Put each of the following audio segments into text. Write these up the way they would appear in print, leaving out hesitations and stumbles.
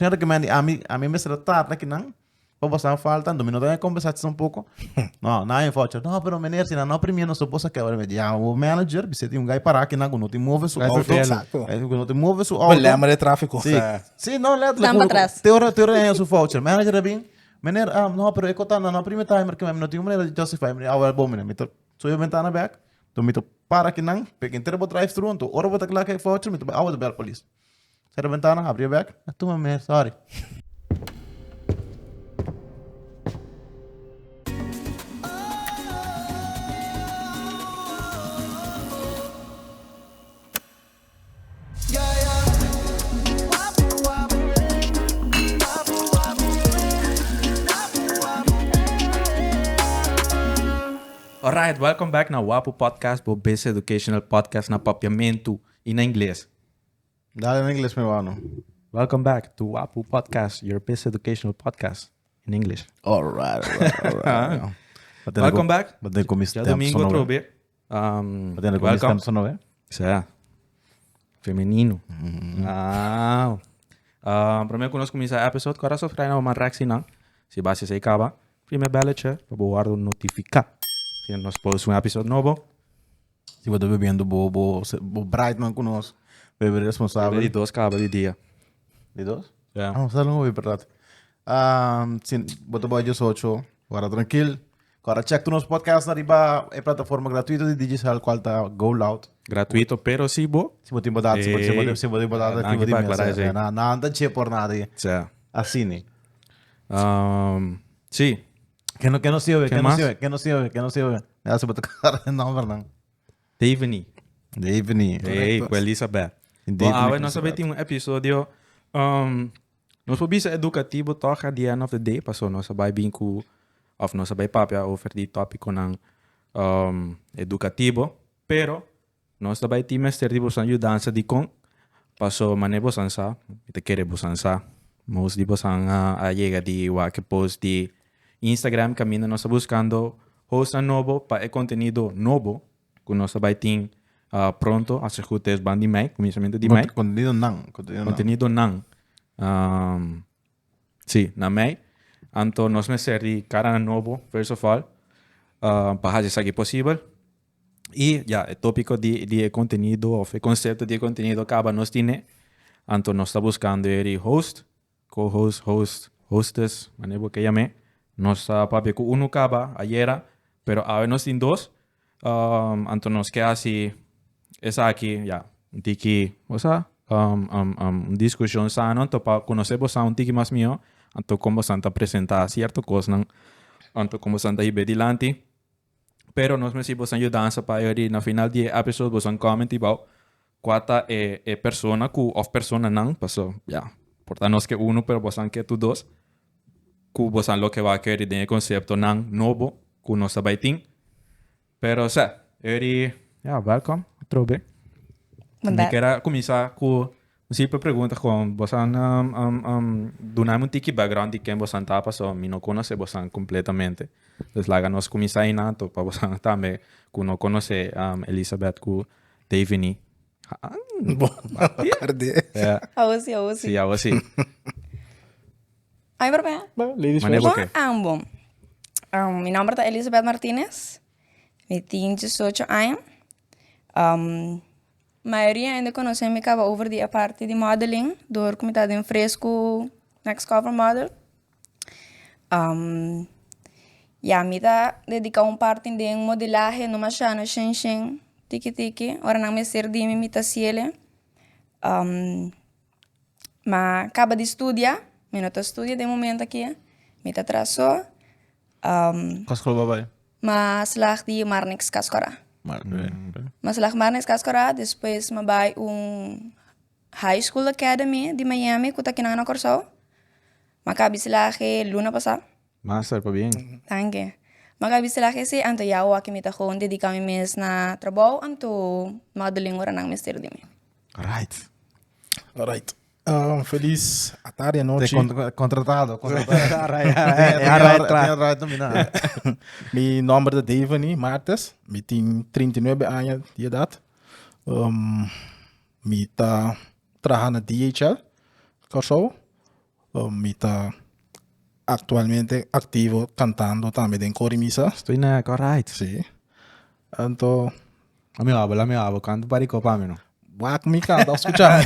Señor ke men di ami ami mester a tarda kinan pa boso falta anto mi no ta kompensatie tampoco. No, nan a voucher. No, pero meneer si nan no primia nos por saca. Mi di ya bo manager bisa tin un guy para kinan ku no tin move su auto. Exacto. Ku no tin move su auto. Belemmer e tráfico. Sí, sí, no, letterlijk. Staan pa atras. Te ora, te ora haña su voucher. Manager a bin, meneer, ah, no, pero e kota nan no primi timer ke mi no tin un manera di justify. Mi di, ah, wel, bon, meneer, mi ta subi e bentana bek, anto mi ta para kinan, pega henter bo drive thru, anto ora bo ta kla ku e voucher, mi ta bai awa ta bel polis. Sera bentana, abri e bek, a tuma meneer, sorry. Alright, welcome back na Wapu Podcast, bo best educational podcast na papiamentu y na ingles. Dale en ingles, mi hermano. Welcome back to Wapu Podcast, your best educational podcast in English. Alright, alright, alright. Welcome back. Wat kom je Ja, domingo trobe. Um, Wat kom je welcome. stem sono, hè? Sea. Femenino. Ah. Ah, prome ku nos kuminsá episode, kora subscribe na Oman Reactie nan. Si basi esei kaba, prime belletje pa bo wòrdu notifiká si nos post un episode nobo. Si bo ta bebiendo bo bo bo bright man ku nos, bebe responsabel. Di dos kaba di dia. Di dos? Ja. Ah, sa longo verdad. Um, sin, bo ta boy 18, guarda tranquil. Guarda check tu nos podcast riba e plataforma gratuito di Digicel, cual ta Go Loud. Gratuito, pero si bo. Si bo tin bo data, si bo si bo si bo tin bo data, Danki si bo tin pa aclarar esei. Na, na anda che por nada. Sea. Así ni. Um, sí. Que no, que no sirve, ¿Qué que no más? sirve, que no sirve, que no sirve. Ya se puede tocar el nombre, ¿no? Daveny. Daveny. Hey, ku Elizabeth. Daveny Bon, awe ku nos a Elizabeth. tin un episodio um, nos por bisa edukativo toch at the end of the day, paso nos a bai bin ku of nos a bai papia over di tópikonan um, edukativo, pero nos ta bai tin mester di bosan yudansa dikon, paso mane bosan sa, mi ta kere bosan sa, most di bosan a, a yega di wak e post di Instagram kaminda nos ta buskando hostnan nobo pa e kontenido nobo ku nos ta bai tin uh, pronto, as het goed is, ban di mei, kuminsamentu di mei. Contenido nan. Contenido nan. Contenido nan. Um, sí, na mei. Anto nos mester di cara nobo, first of all, uh, pa haci esaki posibel. Y ja, e tópico di, di e contenido of e concepto di e contenido caba nos tiene. Anto nos ta buscando eri host, co-host, host, hostess, manera bo ke yam'é. Nos ta papia ku unu kaba ayera, pero awe nos tin dos. Um, anto nos ke hasi esaki, ya, un tiki, osa, um, um, um, un diskushon sano, anto pa konosé bosan un tiki mas mihó, anto kon bosan ta presentá sierto kosnan, anto kon bosan ta hib'é dilanti. Pero nos mester bosan yudansa pa e na final di e episode bosan comment ibao kua ta e e persona ku of personanan, paso ya, por ta nos ke uno pero bosan ke tur dos, ku bosan lo ke wak eri den e konseptonan nobo ku nos ta bai tin. Pero sa, eri, ya, welkom atrobe. Mi Bondad. kier a kuminsá ku un simpel pregunta kon bosan duna mi un tiki background di ken bosan ta pasobra mi no konosé bosan kompletamente. Dus laga nos kuminsá einan anto pa bosan tambe ku no konosé Elizabeth ku Daviny. Bon, acordé. Ja. Awo si, awo si. Sí, awo si. Ay, papá. Bueno, ladies Mane first. bo Bon, ke? ambo. Um, mi nomber ta Elizabeth Martinez. Mi tin 18 aña. Um, mayoria hende conoce mi caba over di e parti di modeling, door cu mi ta den Fresco Next Cover Model. Um, ya, mi ta dedica un parti den modelahe, no masha no shen shen, tiki tiki. Ora nan mester di mi, mi ta haciele. Um, ma caba di studia, mi no ta studia den momento aki, mi ta traha so. Um, Kwa school babay? Ma slag di Marnix Cascora. Maar, Ma slag Marnix Cascora, despues ma bai un high school academy di Miami ku ta kinan na Kòrsou. Ma kabi slag e luna pasá. Master, pabien. Danki. Ma kabi slag esei, anto ya awor mi ta gewoon dediká mi mes na trabou, anto modeling ora nan mester di mi. Right. Alright. Um, feliz atarde, Te anochi. contratado, contratado. Mi nomber ta Daveny Martes. Mi tin 39 aña di edad. Um, mi ta traha na DHL, Kòrsou. Mi ta actualmente activo cantando tambe den Cori Misa. Estoy nek, alright. Sí. Anto. Ami abo, ami abo, canta un par di copa ami no. Wak mi canta, scucha.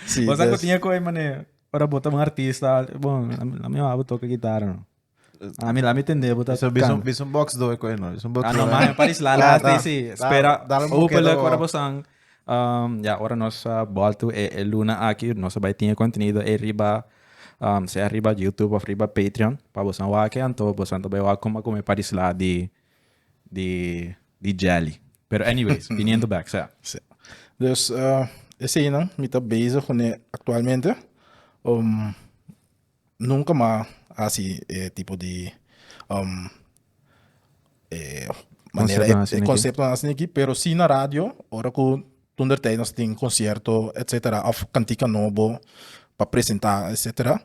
Sí, Bo sa cu tin e coi mane, ora bo ta un artista, bon, ami abo toca guitarra no. Ami la mi tende bo ta canta. Bisa un box do e coi no, bisa un box Ah no, ma Paris la la sí, sí. Spera, hopelijk ora bo san, ya ora nos bolto e luna aki, nos a bay tin e contenido e riba, sea riba YouTube of riba Patreon, pa bo san wak e, anto bo san ta bay wak como a come Paris la di di di jelly. Pero anyways, viniendo back, sea. Sí. Dus uh, eseinan mi ta bezig kuné actualmente. Um, nunca ma hasi e tipo di um, e manera Conceptonan e, asina e aki. conceptonan asina aki, pero sí na radio, ora ku toentertijd nos tin concierto, etcetera, of kantika nobo pa presenta, etcetera.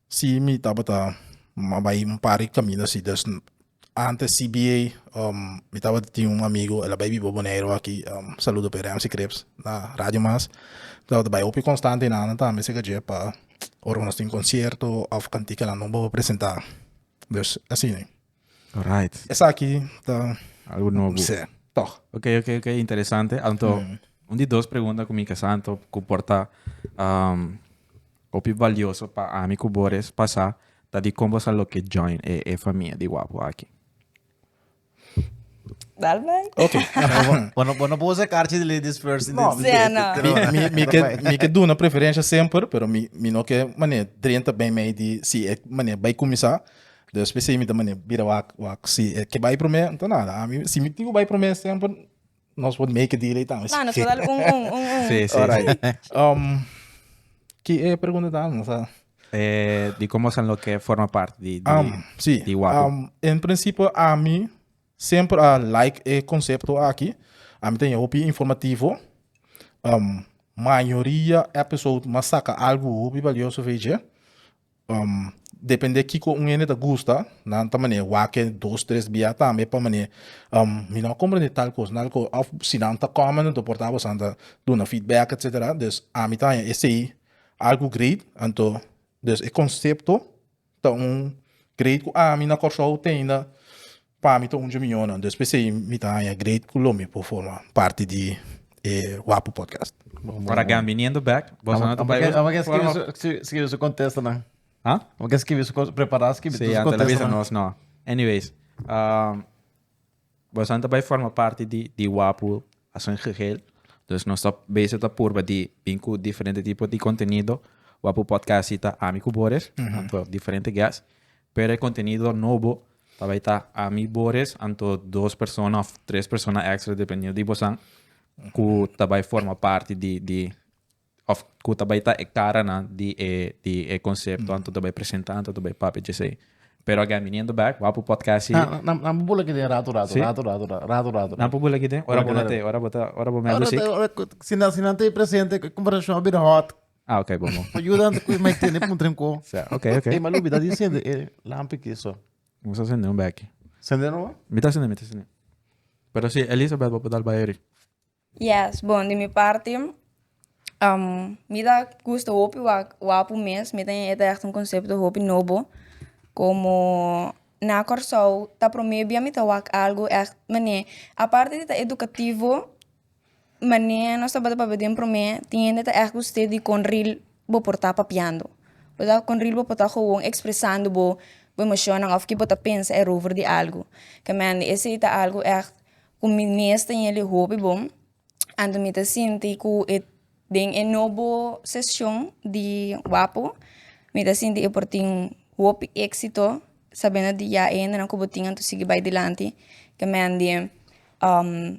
Sí mi tabata a bai un par di kaminda así dus antes CBA mi tabata tin un amigo el a bai biba Boneiru aki saludo pa e Ramsey Cripps na Radio Mas tabata bai hopi constante einan tambe cerca dje pa ora ku nos tin concierto of kantikanan nobo pa presenta dus asina. Alright. Esaki ta Algo nobo. Sí, toch. Ok, ok, ok, interesante. Anto, un di dos pregunta ku mi ke sa anto ku por ta hopi valioso pa ami ku Boris pasa ta di kon bo sa loke join e e famia di Wapu aki. Dal bai. Ok. Bo no, bo no por usa karchi di ladies first. No, Sí, no. Mi, mi, mi ke, mi ke duna preferencia semper, pero mi, mi no ke mane drenta ben mei di si e mane bai kuminsá. Dus p'esei mi ta mane bira wak, wak si e ke bai promé, no ta nada. Ami, si mi tin ku bai promé semper, nos por make a deal ei tambe. No, nos por dal un, un, un, un. Sí, sí. Alright. Um, ki e pregunta ta? No sa. Eh, di komo san loke forma parti di, di, Um, sí. di Wapu. Um, en principio ami semper a like e concepto aki. Ami ta hopi informativo. Um, mayoria episode m'a saca algo hopi valioso for dje. Um, depende kiko un hende ta gusta, nan ta mane wak e dos, tres bia tambe pa mane um, mi no a comprende tal cos, tal cos, of si nan ta comment anto por ta bosan ta duna feedback etcetera. Dus ami ta haña esei algo great, anto dus e concepto ta un great ku ami na Kòrsou te ainda Pa mi ta un dje miyonan, dus p'esei mi ta haña great ku lo mi por forma parti di e Wapu Podcast. Ora gan biniendo bek, boso no ta bai Amo ke skibi su skibi su contestanan. Ha? Amo ke skibi su prepara skibi Sí, tur su anto la bisa contestanan. nos no. Anyways, um, boso no ta bai forma parti di di Wapu as een geheel. Dus nos ta bezig ta purba di bin ku diferente tipo di contenido. Wapu Podcast si ta ami ku Boris, anto diferente guests. Pero e contenido nobo ta bay ta ami, Boris, anto dos persona of tres persona extra dependiendo di bosan cu ta bay forma parti di di of cu ta bay ta e caranan di e di e concepto anto ta bay presenta anto ta bay papia djesey. Pero again viniendo back wapu podcast si Na na nan por bula aki den rato rato Si? rato rato rato rato. Nan por bula aki den? Ora bo no te ora bo ta ora bo mèldu sik. Ora si nan si nan ta presente e conversacion a bira hot. Ah, ok, bon, bon. Ayuda antes ku mai tende puntra en ko. Sa, ok, ok. Ey, ma lubida di sende e lampi ki so. Vamos a sende un beki. Sende no? Mi ta sende, mi ta sende. Pero si, Elizabeth, bo por dal bai eri. Yes, bon, di mi parti, um, mi ta gusta hopi wak wapu mes, mi ta e ta echt un concepto hopi nobo, como na Kòrsou ta promé bia mi ta wak algo echt, manera, aparte di ta edukativo, Manera nos tabata papia den promé, tin hende ta ègt gust'é di kon ril bo por ta papiando. Bo sa kon ril bo por ta gewoon ekspresando bo bo emoshonnan òf ke bo ta pensa erover di algu. Ke mende esei ta algu ègt ku mi mes ta yende hopi bon. Anto mi ta sinti ku e den e nobo seshon di Wapo, mi ta sinti e por tin hopi éksito sabiendo di ya e hendenan ku bo tin anto sigui bai dilanti. Ke mende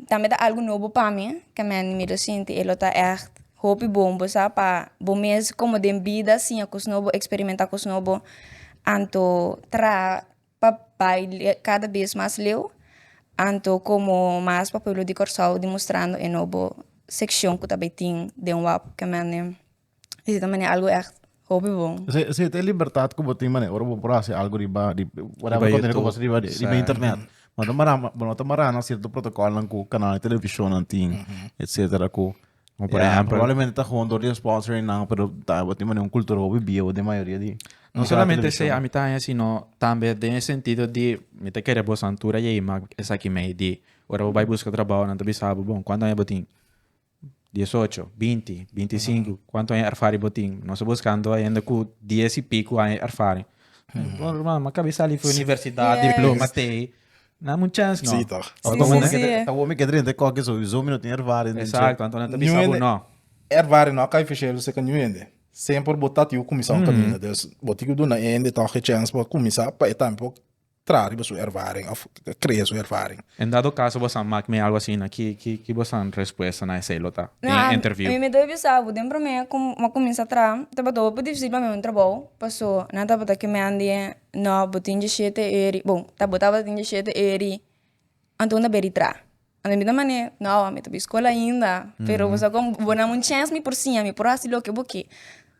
Tambe ta algu nobo pa mi, ke mi lo sinti e lo ta ègt hopi bon bo sa pa bo mes komo den bida siña kos nobo, eksperimentá kos nobo, anto traha pa bai kada bes mas leu, anto komo mas pa pueblo di Kòrsou demostrando e nobo sekshon ku ta bai tin den wap ke esei ta manera algu ègt hopi bon. Esei ta e libertat ku bo tin manera ora bo por hasi algu riba di whatever Riba contenido ku bo YouTube. hasi riba riba internet. Bo no ta mara bo no ta mara na sierto protocolnan ku canal di televisionnan tin etcetera ku. Como por Ja, ehempel. probablemente ta gewoon door di sponsoring nan, pero ta bo tin manera un cultura hopi bieu den mayoria di No solamente esei, ami ta haña sino tambe den e sentido di mi ta kere boso antura yei mak esaki mei di ora bo bai buska trabou nan ta bisa bo bon kuantu aña bo tin? Diesocho, binti, bintisinku, kuantu aña erfaring bo tin? Nos ta buskando hende ku dies i piku aña erfaring. Bon ruman, mi a kabi sali for universidat, diploma tei. Nan un chance no. Sí, toch. Sí, Ta sí, womi sí. ke ta womi ke drenta koke sowieso mi no tin ervaring den dje. Exacto, anto nan ta bisa bo no. Ervaring no a kai verschil seka niun hende. Semper bo ta tiu kuminsá un kaminda. Dus bo tin ku duna e hende tòg e chèns pa kuminsá pa e tambe por traha riba su ervaring òf krea su ervaring. En dado caso bo san mak mi algo asina, ki ki ki bo san respuesta na esei lo ta No, den a interview? mi ta bisa bo den promé ku mi a kuminsá traha tabata hopi difísil pa mi un trabou paso nan tabata ke mi a di No, bo tin djeshete eri, bon, ta bo tabata tin djeshete eri, anto unda beri tra. Anto mi ta mane, no, mi ta bai skol ainda, pero bo sa kon, bo dam un chèns mi por siña, mi por hasi loke bo ke.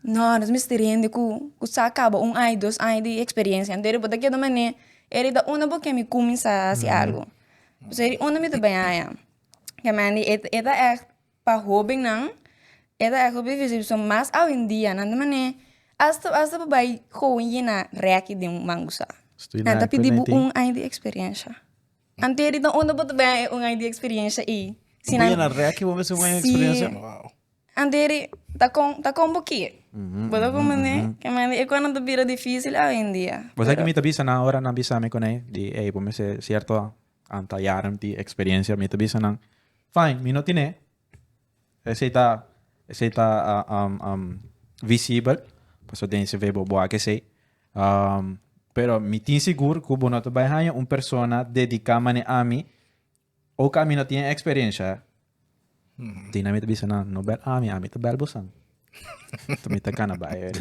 No, nos mester hende ku ku sa kaba un aña, dos aña di eksperensia. Anto eri bo ta keda mane, eri ta unda bo ke mi kuminsá hasi algu. Pasobra eri unda mi ta bai haña. Ke mandi e e ta ègt Pa hobennan e ta echt hopi dificil pasobra mas awendia nan ta mane hasta hasta pa bai gewoon yena reki den un mangusa nan ta pidi bo un aña di experiencia antes di ta unda bo ta bai un aña di experiencia ei si nan Yena reki bo mester un aña di experiencia? Antes di ta kon ta kon bo kier bo ta comprende ke mende e kos nan ta bira dificil awendia. Bo sa ki mi ta bisa nan ora nan bisa mi kuné di ey bo mester cierto Anta yaren di experiencia mi ta bisa nan, fine, mi no tine. Esey ta, esey ta visibel, pasobra den CV bo bo wak esey. Pero mi tin sigur ku bo no ta bai haña un persona dediká mane ami, oka ami no tin e experiencia. Dina mi ta bisa nan, no bel ami, ami ta bel bosan. Enton mi ta cana bai.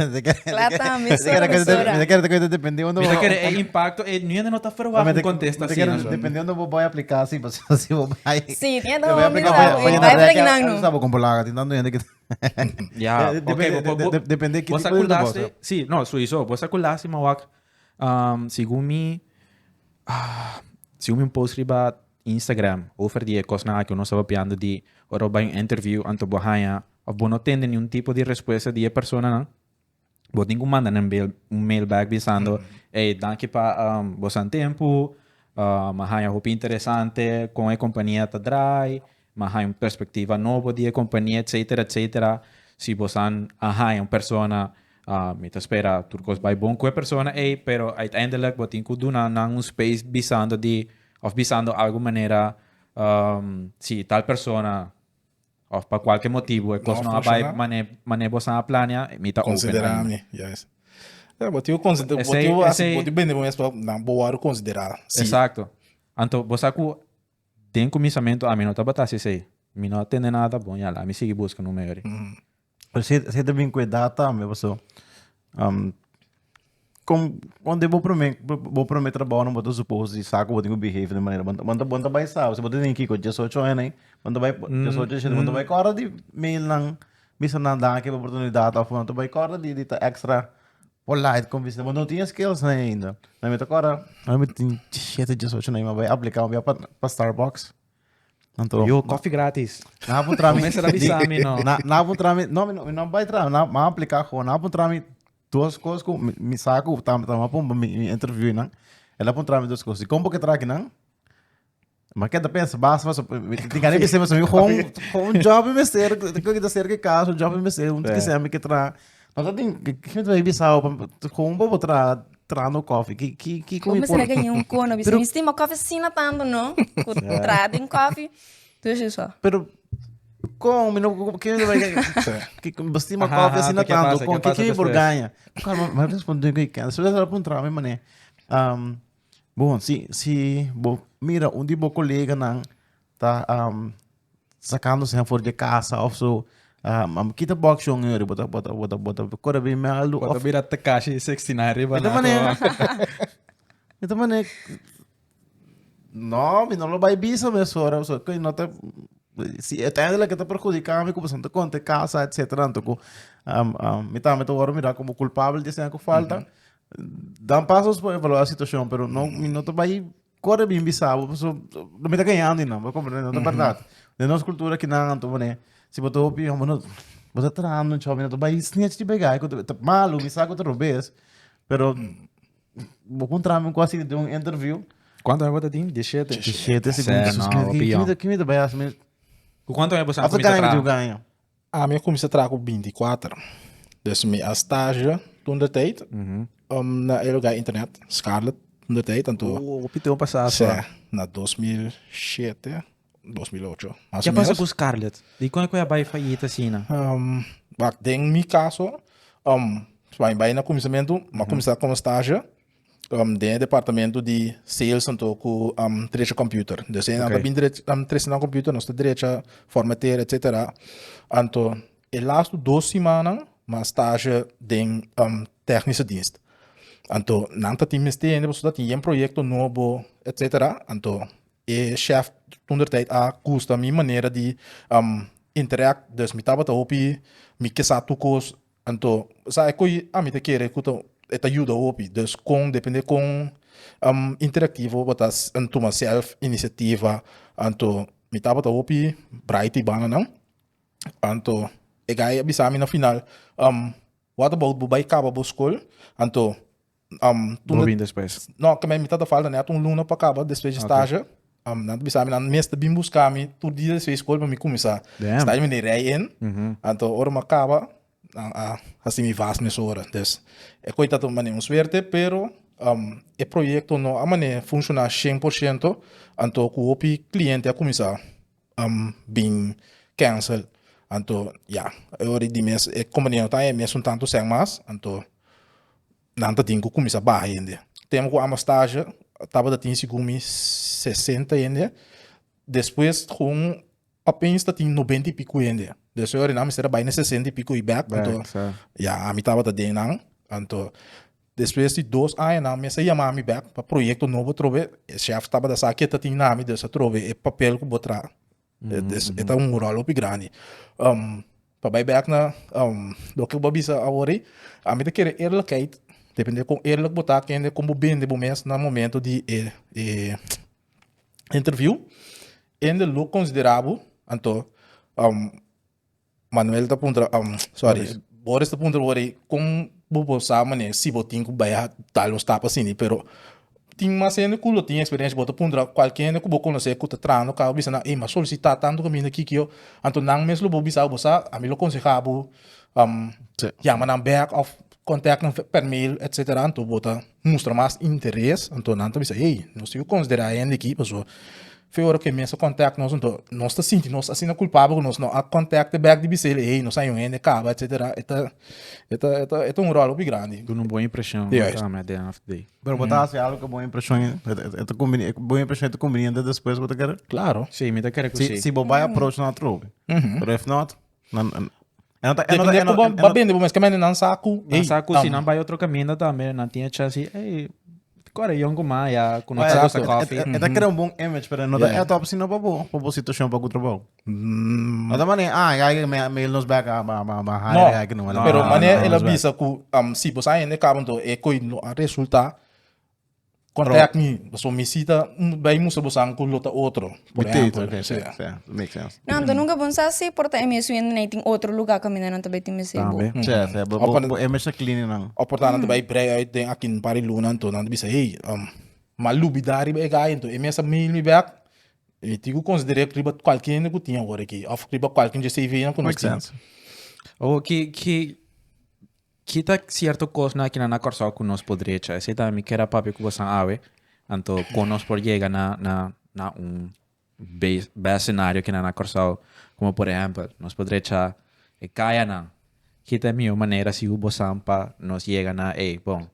Kla tambe, sora, sora. Mi ta kere ta dependiendo. Mi ta kere e impacto, e niende no ta verwacht un contesta asina. asina. Dependiendo bo bai aplica si, pasobra si bo bai. Sí, tiene todo mi sa, bai pregnant no. Sa bo con polaga, tin tanto hende que Ja, ok, bo bo Depende ki bo tipo di trabou. sa Sí, no, sowieso, bo sa cu lastima wak, segun mi, segun mi un post riba Instagram over di e kosnan aki nos ta papiando di ora bo bai un interview anto bo haña of bo no tende niun tipo di respuesta di e personanan bo tin ku manda nan un mail back bisando ey danki pa bosan tempu mi a haña hopi interesante kon e kompania ta draai mi a haña un perspektiva nobo di e kompania etcetera etcetera si bosan a haña un persona Mi ta spera tur kos bai bon ku e persona ei, pero uiteindelijk bo tin ku duna nan un space bisando di òf bisando algu manera si tal persona òf pa kualke motibu e kos no a bai mane mane bosan a plania, mi ta open Konsiderá ainda. mi, juist. Ja, bo tin ku konsiderá, bo Esei tin ku hasi, esei bo tin bende bo mes pa nan bo wòrdu konsiderá, si. Exacto. Anto bo sa ku den kuminsamentu ami no tabata hasi esei. Mi no a tende nada, bon yala, ami sigui buska numero. Pero si si ta bin ku edat tambe paso kon kon bo prome bo prome trabou bo ta suppose di sa ku bo tin ku behave di manera bo ta bo ta bai sa si bo ta tin kiko diesocho aña nei bo ta bai diesocho diesisiete bo ta bai kòrda di mail nan bisa nan danki pa oportunidat òf bo ta bai kòrda di di ta extra polite kon bisa bo no tin e skills nan ainda mi ta kòrda mi tin diesisiete diesocho mi a bai aplika un bia pa Starbucks. Anto, Yo, koffie gratis. Na puntra mi. Comienza a bisa mi, no. Na, na puntra mi, no, mi no, mi no bai tra, na, ma aplica gewoon. Na puntra mi dos cos ku mi, mi sa ku tam tam pumba mi, mi interview nan. El a puntra mi dos cos. Di kombo ke traki nan? Ma keda pensa, basta, basta, mi tin gana di bisa, mi gewoon, gewoon job mi mester, ku kita cerca di casa, un job mi mester, un que sea mi ke tra. No ta tin, ke mi ta bisa, gewoon bo tra, trando koffie. Ki, ki, ki Como mi por. será que un cono? Bisa, mi stima koffie asina tanto, no? Ku tra den koffie. Dus eso. Pero kon mi no ke mi bai ke ke stima Aha, koffie aha, asina ke tanto pasa, kon ke ke pasa ke mi por despues? gaña. Claro, ma responde ku ken. Despues el a puntra mi mane, um, bon, si si bo mira un di bo koleganan ta um, sacando sean for de casa of zo. Um, kita box jong yori, bota bota bota bota kore bin meldu Bota of bira Tekashi 69 riba Ito na. mané. Ito mané. No, mi no lo bai bisa me sora, so que no te si uiteindelijk het perjudica mi como santo conte casa etcétera anto ku um, um, mi tambe te word mira como culpabel di esnan ku falta. Dan pasos por evaluar la situación, pero no mi no te bai Kore bin bisa bo, paso no mi ta gañando nan, bo comprende, no ta berdad. Den nos cultura kinan anto pone, Si bo ta hopi homber no bo ta trahando un chòp mi no ta bai snitch riba e guy ku ta malu mi sa ku ta robes pero bo puntra mi un kos asina den un interview. Kuantu aña bo ta tin? Diesshete? Diesshete segun Sè, no, hopi yòn. Ki mi ta bai hasi mi Ku kuantu aña bo sa After kuminsa gaña mi traha? tin ku gaña. Ami a kuminsa traha ku binti kuater. Dus mi a stage toen de tijd na e lugar internet, Scarlet toen de tijd. Anto, Oh, hopi tempu pasá so. sè, na 2007, 2008, mas Ke o pasa menos. ku Scarlet? Dikon ku e a bai fayit asina? Wak, den mi kaso, mi bai na kuminsamentu, mi a kuminsá komo stage den e departamento di sales anto ku drecha computer. Dus e nan ta bin trese nan computer, nos ta drecha, formateer, etcetera. Anto e lastu dos simannan mi a stage den technische dienst. Anto nan ta tin mester hende pasobra ta tin yen proyecto nobo, etcetera. Anto E chef toentertijd a gusta mi manera di interact, dus mi tabata hopi mi ke sa tur kos, anto sa e koe ami ta kere ku ta e ta yuda hopi, dus kon depende kon interactivo bo ta tuma self iniciativa, anto mi tabata hopi bright e bananan, anto e guy a bisa mi na final what about bo bai kaba bo skol, anto Bo bin despues. No, ke mi ta falta net un luna pa kaba despues di stage. Nan ta bisa mi nan mes ta bin buska mi tur dia despues di skol pa mi kuminsá. Stage mi den rei in. Anto ora mi a kaba nan a hasi mi vast mesora. Dus e koe ta manera un suerte pero e proyekto no a manera funshoná 100% anto ku hopi kliente a kuminsá bin cancel. Anto ya e ora di mes e kompania no ta haña e mesun tantu sèn mas anto Nan ta tin ku kuminsá baha hende. Tempu ku amo stage tabata tin segun mi 60 hende. Despues gewoon opeens ta tin 90 i piku hende. Dus e ora nan mester a bai na 60 i piku i bek. Anto ya ami tabata den nan. Anto despues di dos aña nan mes a yama mi bek pa proyekto nobo atrobe. E shef tabata sa ke ta tin na mi dus atrobe e papel ku bo traha. Dus e ta un ròl hopi grandi. Pa bai bèk na loke bo a bisa awor ei, ami ta kere eerlijkheid, depende kon eerlijk bo ta kende kon bo bende bo mes na momento di e e interview, hende lo konsiderá bo, anto Manuel ta puntra, sorry, Boris ta puntra awor ei kon bo por sa manera si bo tin ku bai a dal un stap asina, pero tin mas hende ku lo tin eksperensia, bo ta puntra kualke hende ku bo konosé ku ta trahando kaba bisa nan, ey mi a solisitá tantu kaminda kikio, anto nan mes lo por bisa bo sa, ami lo konsehá bo yama nan bèk òf kòntèkt nan per mail etsetera, anto bo ta mustra mas interes, anto nan ta bisa, ey, nos tin ku konsiderá e hende aki pasobra Fe ora ku e mes a contact nos anto nos ta sinti nos asina culpabel ku nos no a contact e bek di bis'el ey nos a haña un hende kaba etcetera e ta e ta e ta e ta un ròl hopi grandi. Duna un bon impreshon Juist. tambe at the end of the day. Pero bo ta hasi algo ku bon impreshon e ta kumbini e bon impreshon e ta kumbiniente despues bo ta kere? Claro. Sí, mi ta kere ku Si sí. si bo bai approach nan atrobe. Pero if not nan e no ta e no ta Depende e no ku bo e ba no bende bo mes ke mende nan sa ku Nan ey sa ku si nan bai otro kaminda tambe nan tin e chance di ey kore yon ku ma ya ku no ta Exacto. gusta koffie. E ta crea un bon image, pero no ta Yeah. e top sino pa bo, pa bo situacion pa ku trabou. No ta mane, ah, ya me mail nos back, ah, ba, ba, ba, No, hire, ya, no, pero no, mane no, el a nos back. bisa ku si bo sa hende kaba anto e koi no a resulta contact mi, pasobra mi si ta bai mustra bo san ku lo ta otro, por Mi teit, ehempel. ok, Sí. sí, sí, makes sense. No, anto nunca bon sa si por ta e mes hende nan tin otro lugar caminda nan ta bai tin mester bo. Tambe. Sí, sí, bo, Of bo, pa- bo image ta clean nan. Of por ta nan ta bai brei uit den aki un par di luna anto nan ta bisa hey, m'a lubida riba e guy anto e mes a mail mi bek, mi tin ku konsider'é riba kualke hende ku tin awor aki of riba kualke dje CV nan ku nos Makes tin. sense. Oh, ki ki Ki ta sierto kosnan aki na Kòrsou ku nos por drecha? Esei tambe mi kier a papia ku bosan awe. Anto kon nos por yega na na na un best scenario aki na Kòrsou. Komo por ehèmpel, nos por drecha e kayanan. Ki ta e mihó manera si bosan pa nos yega na ey, bon,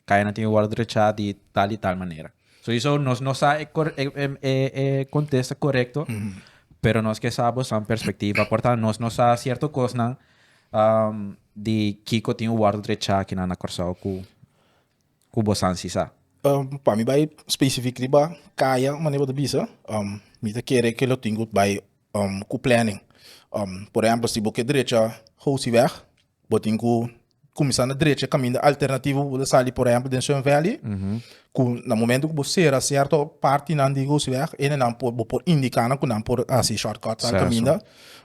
Kayanan tin ku wòrdu drechá di tal i tal manera. So iso nos no sa e e e kontesta korekto, pero nos ke sa boso perspektiva. Por ta nos no sa sierto kosnan di kiko tin ku wòrdu drechá akinan na Kòrsou ku ku bosan si sa. Pa mi bai spesifik riba kaya manera bo ta bisa, mi ta kere ke lo tin ku bai ku planning. Por ehèmpel si bo ke drecha Hosiweg, bo tin ku. kuminsá na drecha kaminda alternativo ku bo ta sali por ehèmpel den Sun Valley ku na momento ku bo sera sierto partinan di Gosiweg enenan por bo por indiká nan ku nan por hasi shortcuts al kaminda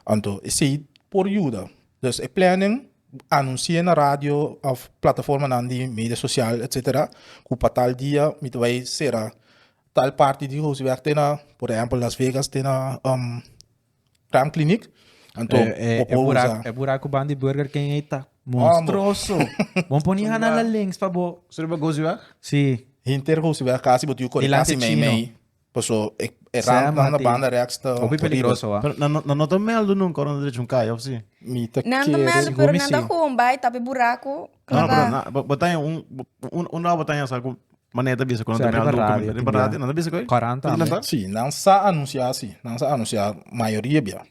anto esei por yuda. Dus e planning anunsi'é na radio òf plataformanan di media sosial etsetera ku pa tal dia mi ta bai sera tal parti di Gosiweg te na por ehèmpel Las Vegas te na Kraam Kliniek. Anto E, bo por buraco, usa. e buraco ban di Burger King ei ta monstruoso. Bon poni hana la links pa bo. Sorry, pa Goziweg? Sí. Hinter Goziweg casi bo tin cu corre Dilante casi mei chino. mei. Paso e, e Sam rand nan na hati. banda rechts ta Hopi horrible. peligroso, ah. Pero nan no ta meldo nunca ora nan drecha un kaya, of si? Mi ta Nan ta kere. meldo, Sigur pero mi nan ta si. gewoon bai tapi buraco. No, no, pero Klaar. na, bo ta un, un, un bo ta sa ku manera ta bisa ku nan Sa ta riba meldo radio, riba tin radio, bia. nan ta bisa ku Korant Nan tambe. ta? Sí, nan sa anuncia sí. Nan sa anuncia mayoria bia.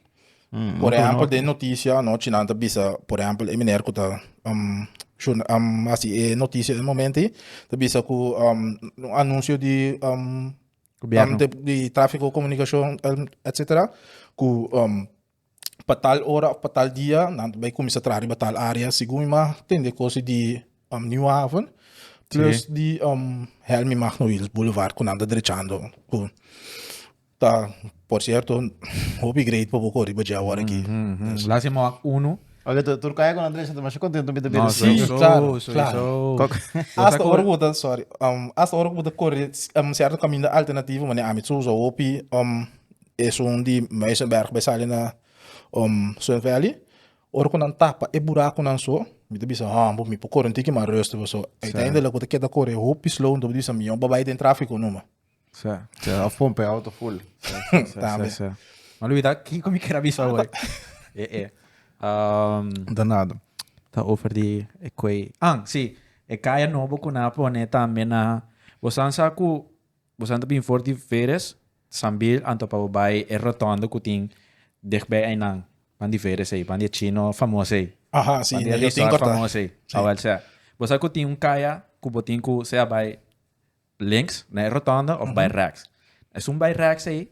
Por no, ehempel, no. den noticia anochi nan ta bisa, por ehempel, e meneer ku ta um, journa- um, hasi e noticia e momento ei, ta bisa ku um, un anuncio di um, Gobierno. um, de, di tráfico, comunicación, um, etcétera, ku um, pa tal ora of pa tal dia nan ta bai kuminsá traha riba tal área segun mi mag tende kos di um, Nieuwe Haven plus di um, Helmi Magno Wiels Boulevard ku nan ta drechando ku ta por cierto hopi great pa bo kore riba dje awor aki. Laat je maar uno. Oke, tu Turkije kon Andrés, masha contento mi ta No, bira. Sí, sowieso, claro, sowieso. Hasta ora ku bo ta, sorry, um, hasta ora ku bo ta kore um, sierto kaminda alternativo, manera ami ta usa hopi um, Esun di Muizenberg bai sali na um, Sun Valley. Ora ku nan tapa e burakunan so, mi ta bisa, ah, bo mi por kore un tiki mas rustig paso. Uiteindelijk bo ta keda kore hopi slow, enton bo ta bisa, mihó bo bai den tráfiko numa. Sí. Ja, of pompa e auto full. Tambe. Sí, sí. Ma Luida, kiko mi kier a bisa hoor? Eh, eh. Um, Da nada. ta over di e kwei. Ah, sí. E kaya nobo ku nan a pone tambe na... Bo san sa ku Bosan ta bin for di Veres, Sambil, anto pa bo bai e rotonde ku tin dichtbij einan. Ban di Veres ei, ban di e chino famoso ei. Aha, si, Ban di e na yo tin resort kortá. famoso ei. Si. Awel sea, bo sa ku tin un kaya ku bo tin ku sea bai links na e rotonde of bai rechts. Esun bai rechts ei,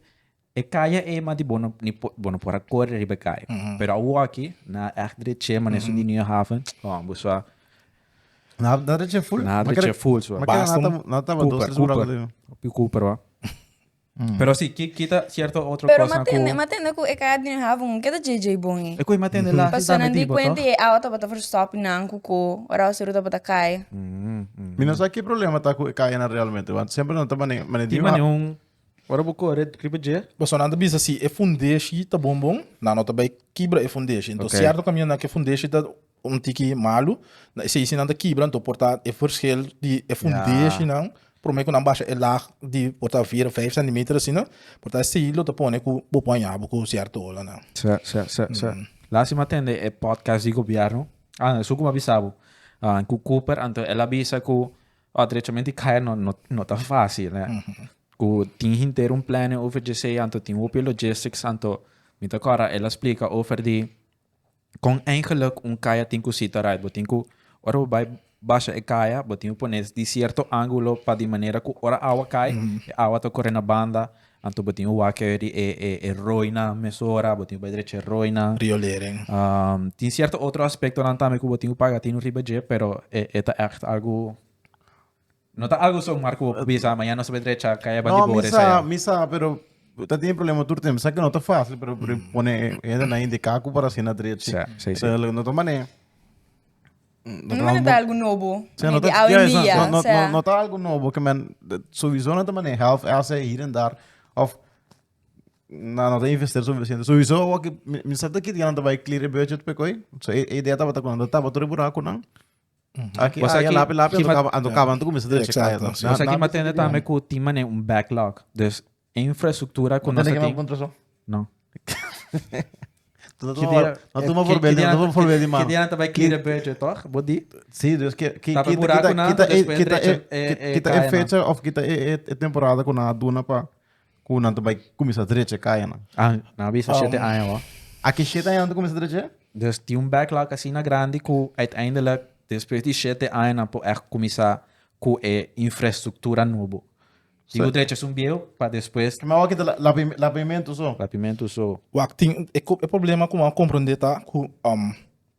e kaya ei mas di bo no ni por bo no por a kore riba e kaya. Pero awoki na ègt dreche manera esun di Nieuwe Haven, oh, bo sa Na na dreche full. Na dreche full so. Ma kere Basta na un na taba dos Cooper, tres buraco Cooper. de. Hopi Cooper wa. Pero si, ki kita cierto otro Pero cosa matende, ku matende ku e kaya di Nieuwe Haven keda JJ bon e. E ku matende la Paso nan di cuenta e awa tabata verstop nan ku ko, ora awa seru tabata kai. Mi no sa ki problema ta ku e kaya na realmente, want semper nan ta mane mane Tin mane un Ora bo kore riba dje. Pasobra nan ta bisa si e fundeshi ta bon bon, nan no ta bai kibra e fundeshi. Enton Oké. sierto kaminda ku e fundeshi ta un tiki malu, na esei si nan ta kibra, enton por ta e verschil di e fundeshinan promé ku nan basha e lag di por ta vier of vijf centimeter asina, por ta esei lo ta pone ku bo por haña bo ku sierto olanan. Sa, sa, sa, sa. Lástima tende e podcast di gobierno. Ah, esun ku mi a bisa bo. Ah, ku Cooper, anto el a bisa ku Oh, drechamente kaya no, no, no ta fácil, hè. Ku tin henter un planning over dje anto tin hopi logistics, anto mi ta kòrda el a splika over di kon eigenlijk un kaya tin ku sita right. Bo tin ku, ora bo bai basha e kaya, bo tin ku pone di sierto ángulo pa di manera ku ora awa kai, e awa ta kore na banda, anto bo tin ku wak di e, e, e roinan mesora, bo tin ku bai drecha e roinan. Riolering. Tin cierto otro aspectonan tambe cu bo tin cu paga tinu riba dje, pero e, e ta echt algo... No ta algo zomaar cu bo por bisa, mañana nos ta bay drecha caya No, Bandibores mi sa, allá. mi sa, pero ta tin problema tur tempo. Sa cu no ta fácil, pero pero pone hende indica cu por asina drecha. Sí, sí, sí. No ta mane. No mane ta algo nobo. Sí, no Di ta, hoy en ja, dia, no, no, o sea. no, no ta algo nobo que men sowieso no ta mane half asse hier en daar of na no ta investeer suficiente. Sowieso wak mi, mi sa ta kit ta bai clear e budget pe koi. So e, e idea tabata ku nan taba tur e buraco nan. Aki O sea ah, ja, ki- lapi lapi ki anto ma- kaba anto kaba anto kuminsa drecha kaya. Exacto, sí. O sea, ki matende tambe ku tin mane un backlog. Dus infrastructura ku nos Tende ta que tin. punto so. No. No Ki dia- no tuma ki- voorbeeld, ki dia no tuma nan- voorbeeld di ki mano. dia nan ta bai clear e budget, toch? Bo di? Sí, dus que que Tapa kita buraco kita nan, kita e después kita drecha e e- e kita e kaya nan. fecha of kita e e e temporada ku nan a duna pa ku nan ta bai kuminsá drecha kaya nan. Ah, nan a bisa shete aña hoor. Aki shete aña nan ta kuminsá drecha? Dus tin un backlog asina grandi ku uiteindelijk despues di shete aña nan por echt kuminsá ku e infrastruktura nobo. Tin ku drecha esun bieu pa despues. Ma awor kita lapimentu so. Lapimentu so. Wak, tin e problema ku bo a komprondé ta ku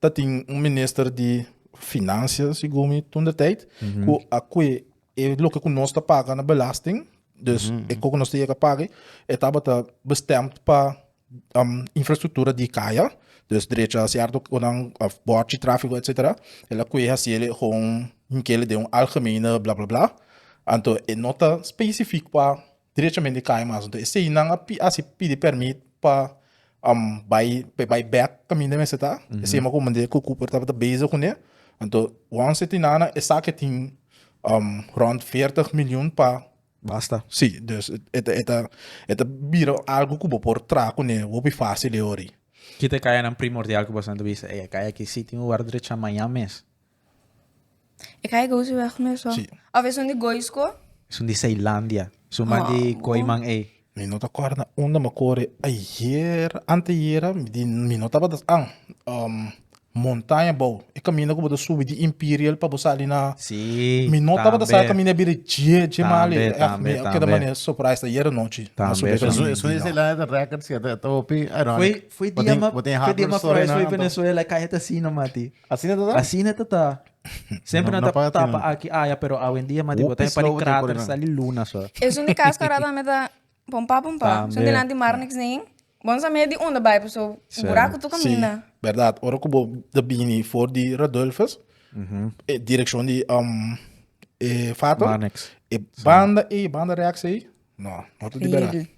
ta tin un minister di. Financiën segun mi toen de tijd, ku a kue e loke ku nos ta paga na belasting, dus e koko nos ta yega paga, e tabata bestemd pa infrastruktura di kaya, dus drecha sierto konan of bòrchi tráfiko etsetera, el a kue hasiel gewoon hinkele den un algemene bla bla bla, anto e no ta spesifik pa drechament di kaya mas, anto esei nan a hasi pidi pèrmit pa bai pa e bai bèk kaminda mester ta, esei mi a komprende ku Cooper tabata bezig kuné, anto once e tin nana esaki tin rònt veertig miljoen pa Basta. Sí, dus e ta e ta e ta bira algu ku bo por traha kuné hopi fásil e ora ei. Ki ta e kayanan primordial ku boso ta bisa, ey e kaya aki sí tin un wòrdu drecha mañan mes? E kaya Gooseweg mes ho. Sí. Of esun di Goisco? Esun di Ceilandia. Esun man di Kooiman ey. Mi no ta kòrda na unda mi a kore ayer, anteayera, mi di mi no tabata an. Montaña bou, e kaminda ku bo ta subi di Imperial pa bo sali na. Sí, Mi no tabata sa tambe. kaminda bira dje dje mal Tambe, e. Ègt, tambe, mi a keda tambe. manera surprise ayer anochi. Mi a Tambe, subi e tambe. kaminda. Esun di Ceilândia ta record si, ta hopi ironic. Foi, foi Bo dia tin, ma, bo tin foi dia hardware ma store Fries na foi anto. Venezuela, kaya ta asina, Mati. Asina ta ta? Asina ta ta. Semper No, nan no ta paga tapa tino. aki aya, pero awendia, Mati, bo Hopi ta pa di slow bo tin krater kore nan. sali luna so. Esun di Casca tambe ta Pompa pompa. Son Tambe. dilanti mar niks nin. Bon sa medio di unda bai paso Sí. buraco tu Sí, caminda. berdad. Ora ku bo ta bini for di Radulphus, e direkshon di um, e Fato, Marnix. e banda ei, banda rechts ei, no, no ta di berdad. Horrible.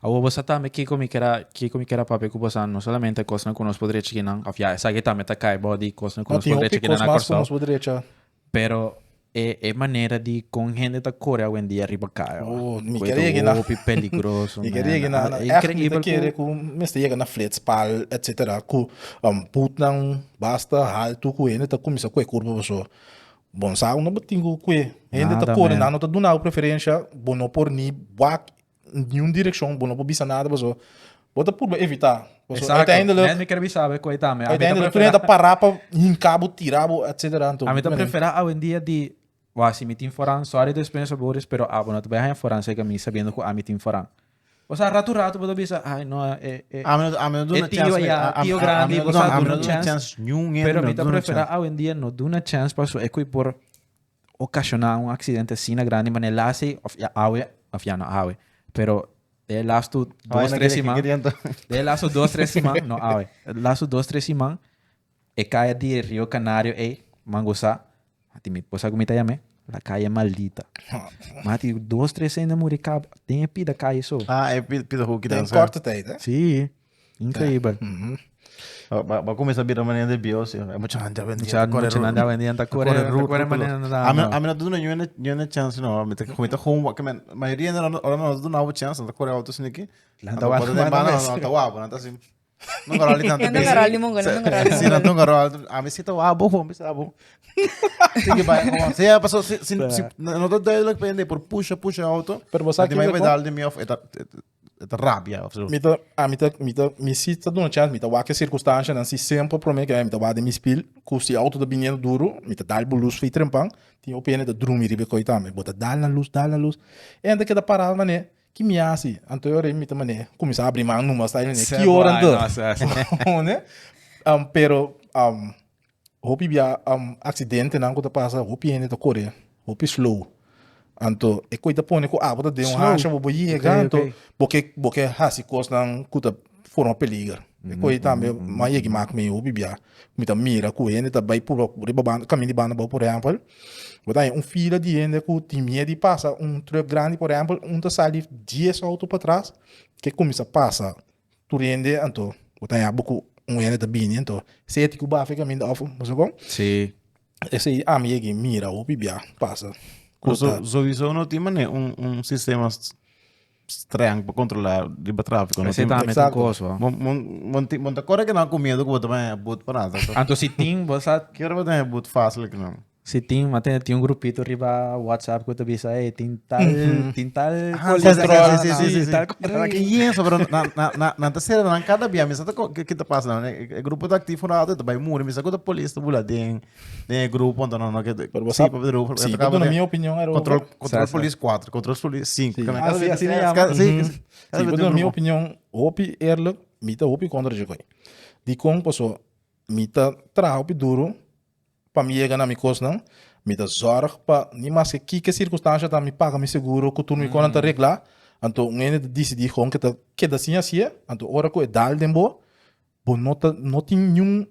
Awor bo sa tambe kiko mi ker a kiko mi ker a papia ku boso no solamente kosnan ku nos por drecha kinan of ya esaki tambe ta kai bou di kosnan ku No nos tin por hopi drecha kinan kos na mas ku Kòrsou nos por drecha. pero E e manera di con hende ta core awendia riba caya. Oh, mi Cu ker e ta yega na hopi peligroso, Mi ker man. yega na Ah, na echt mi ta Increíbel kere cu ku mester yega na flitspal etcetera ku um putnan basta haltu ku hende ta kuminsa kue kurpa paso bon sa no bo tin ku kue hende ta Nada, kore man. nan no ta duna bo preferencia bo no por ni wak niun direccion bo no por bisa nada paso bo ta purba evita paso Exacto. uiteindelijk Net mi ker bisa be cu e tambe. A mi ta uiteindelijk tur hende prefera ta para pa hinca bo tira bo etcetera anto A mi ta menen prefera awendia di Wak si mi tin foran sorry to explain Boris pero abo no ta bay haña foran cerca mi sabiendo cu ami tin foran. Osea ratu ratu bo ta bisa ay no e e Ami no ami no e duna tio chance aya ami tio ami grandi no bo sa ami duna no duna chance chance niun hende pero mi mi no ta duna prefera chance. awendia no duna chance pasobra e cu por ocasiona un accidente asina grandi manera lasi of ya awe of ya no awe pero de lastu Ay, dos no tres quiere, siman quería entonces. de lastu dos tres siman no awe lastu dos tres siman e kaya di Rio Canario ey mangusa mati mi bo sa ku mi ta yam'e la calle maldita mati dos tres hende muri kaba den e pida kaya so Ah, e pida hoek Den dan. sa. korte tijd hè. si Increíbel. Ba ba kuminsá bira manera de bios, e muchanan ta wendia Mucha ta kore muchanan ta wendia ta kore kore ta root kore root manera lo. na Ami no. ami no ta duna niun niun chance no. Mi ta mi ta gewoon ke men mayoria hende ora no ta duna bo chance nan ta kore auto esaki aki. Nan Anto ta wak bo ta den mano banda mes. nan ta wak bo nan ta así. No garoli tanto Nan ta busy. garoli mongo, nan ta garoli Sí, nan mongo. ta garoli. Ami sí ta wak bo, gewoon bisa bo. Sigui bai gewoon. Sí, paso si si si no ta duidelijk pa hende por pusha pusha auto. Pero bo sa Nan tin kiko mai kon? pedal di mi of e ta E ta rabia of zo. Mi ta, a mi ta, mi ta, mi si ta duna chance, mi ta wak e circunstancianan si semper prome ke mi ta wak den mi spiel ku si auto ta biniendo duro, mi ta dal bo lus fei trempan, tin hopi hende ta drumi riba e koi tambe, bo ta dal nan lus, dal nan lus, e hende ta keda para manera, ki mi hasi? Anto e ora ei mi ta manera kuminsá abri man numa style manera, ki ora anto? Ne? Pero Hopi bia accidentenan cu ta pasa, hopi hende ta core hopi slow. Anto e coi ta pone cu abo ta den un Slow. hacha bo bo yega, Ok, anto ok. bo ke bo ke haci cosnan cu ta forma peliger. E coi tambe m'a yegi mak mi hopi bia. Mi ta mira cu hende ta bay purba riba banda caminda di banda abao por ehempel, bo ta haña un fila di hende cu tin miedo di pasa un truck grandi por ehempel, un ta sali dies auto patras ke cuminsa pasa. Tur hende anto bo ta haña bo ku un hende ta bini anto sea ti ku bafa e kaminda òf bo sa kon. Sí. Esei ami yegi mira hopi bia pasa ku ta. Sowiso no tin manera un un sistema streng pa kontrolá riba tráfiko. Esei tambe ta un kos bo. Bo ta kore kinan ku miedu ku bo ta bai haña but pa nada. Anto si tin bo sa. Ki ora bo ta haña but fásil kinan? Si tin, ma tin un grupito riba WhatsApp ku ta bisa, hey, tin tal, tin tal Ah, polis sí, akí, sí, sí, sí, sí, sí. tal control akí. Y eso, pero na, na, na, nan ta sera nan kada bia, mi sa ta ko- ke ta pasa nan, e, e grupo ta aktivo un rato, ta bai muri, mi sa ku ta polis ta bula den, den e grupo, anto nan no ke, Pero bo sí, sa, pa grupo, sí, ta pa kaba duna den mi opinion erover. control, control Sa, sa. polis 4, control polis 5, Sí. cada Ah, sí, vez- así le llama. cada- sí, Ujú. cada Sí, vez pa tin duna un mi grupo. opinion hopi eerlijk, mi ta hopi kontra dje koi. Dikon? Paso mi ta traha hopi duro. pa mi yega na mi kosnan, mi ta zòrg pa ni maske kiko sirkunstansha ta mi paga mi seguro ku tur mi konan ta reglá, anto un hende ta disidí kon ke ta keda sin hasié, anto ora ku e dal den bo, bo no ta no tin niun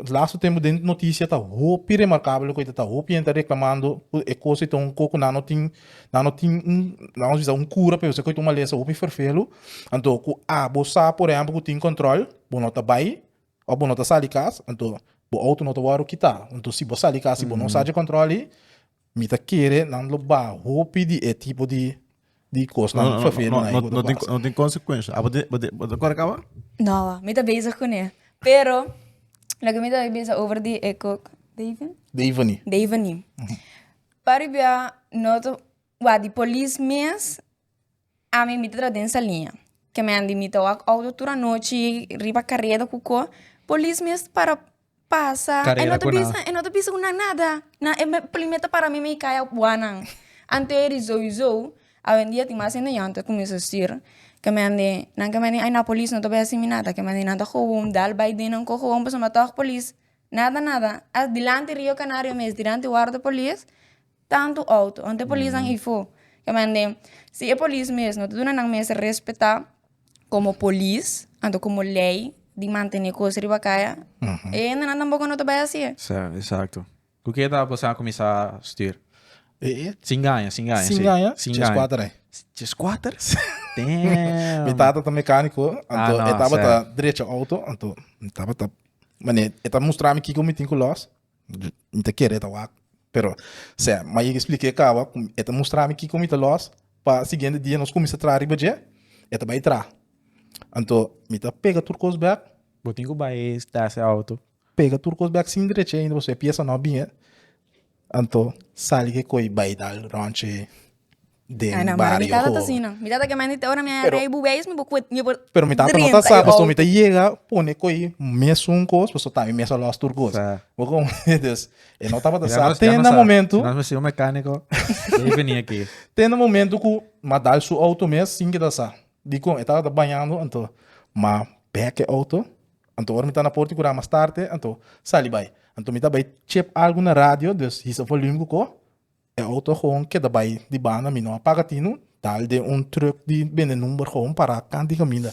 lastu tempu den notisia ta hopi remarkabel ku ta hopi hende ta reklamando ku e kos ei ta un kos ku nan no tin nan no tin un nan nos bisa un kura pa esei ta un malesa hopi ferfelu, anto ku abo sa por ehèmpel ku tin kòntròl bo no ta bai Of bo no ta sali kas, anto bo auto no ta wòrdu kitá. Anto si bo sali kas i bo no sa dje kòntròl ei, mi ta kere nan lo baha hopi di e tipo di di kosnan ferfelend nan ei ku ta pasa. No tin konsekuensha. Abo tin, bo tin, bo ta kòrda kaba? No, mi ta bezig kuné. Pero, loke mi ta bisa over di e kok, Daven? Daveny. Daveny. Paribia no ta, wak di polis mes Ami mi ta traha den saliña. Ke men di mi ta wak auto tur anochi riba kareda ku ko. Polis mes para pasa. E no Kareda ta ku nan. bisa, e no ta bisa ku nan nada. Nan e polis mes ta para mi mei kaya wak nan. Anto e di souiso awendia tin mas hende yòn ta kuminsa stuur. Ke men di nan ke men di ay na polis no ta bai hasi mi nada. Ke men di nan ta gewoon dal bai den nan ko gewoon pasobra tòg polis nada nada. As dilanti Rio Canario mes dilanti warda polis. Tantu auto, anto e polisnan ifo. Ke mende, si e polis mes no ta duna nan mes respetá komo polis, anto komo lei di mantené kos riba kaya, e hendenan tampoko no ta bai hasié. Sa, exacto. Ku ke edad boso a kuminsá stuur? Sin gaña, sin gaña. Sin gaña? Sin Djes gaña. kuater ai. 14? Damn. Mi tata ta mecánico, anto Ah, no, e tabata sa. drecha auto, anto mi tabata, mane, e ta mustra mi kiko mi tin ku los. Mi ta kere e ta wak, pero sea, m'a yega explica e caba, cu e ta mustra mi kico mi ta los, pa siguiente dia nos cuminsa traha riba dje, e ta bay traha. Anto, mi ta pega tur cos bek. Bo tin cu bay test e auto. Pega tur cos bek sin drecha ainda, pasobra e pieza no a bin, anto sali ke coy bay dal ronchi. Den Ay, no, maar mi bario tata ta ho. asina. Mi tata ke mandi te ora mi a Pero- rei bubeis, mi bo kue- mi por Pero mi tata no ta drenta sa, e pasobra mi auto. ta yega pone koi mesun kos, pasobra ta mi mes a los tur kos. Sa. Bo kon, dus e no tabata Ya sa. nos- Te ya nos na sa. momento, Si nos mester un mecánico, debe veni aki. te na momento ku m'a dal su auto mes sin ke ta sa. Dikon? E tabata bañando, anto m'a bek e auto, anto ora mi ta na porta di kura m'a start e, anto sali bai. Anto mi ta bai chep algu na radio, dus hisa volume ku ko, E auto gewoon keda bai di banda, mi no a paga tinu, dal den un truck di bende number gewoon para kant di kaminda.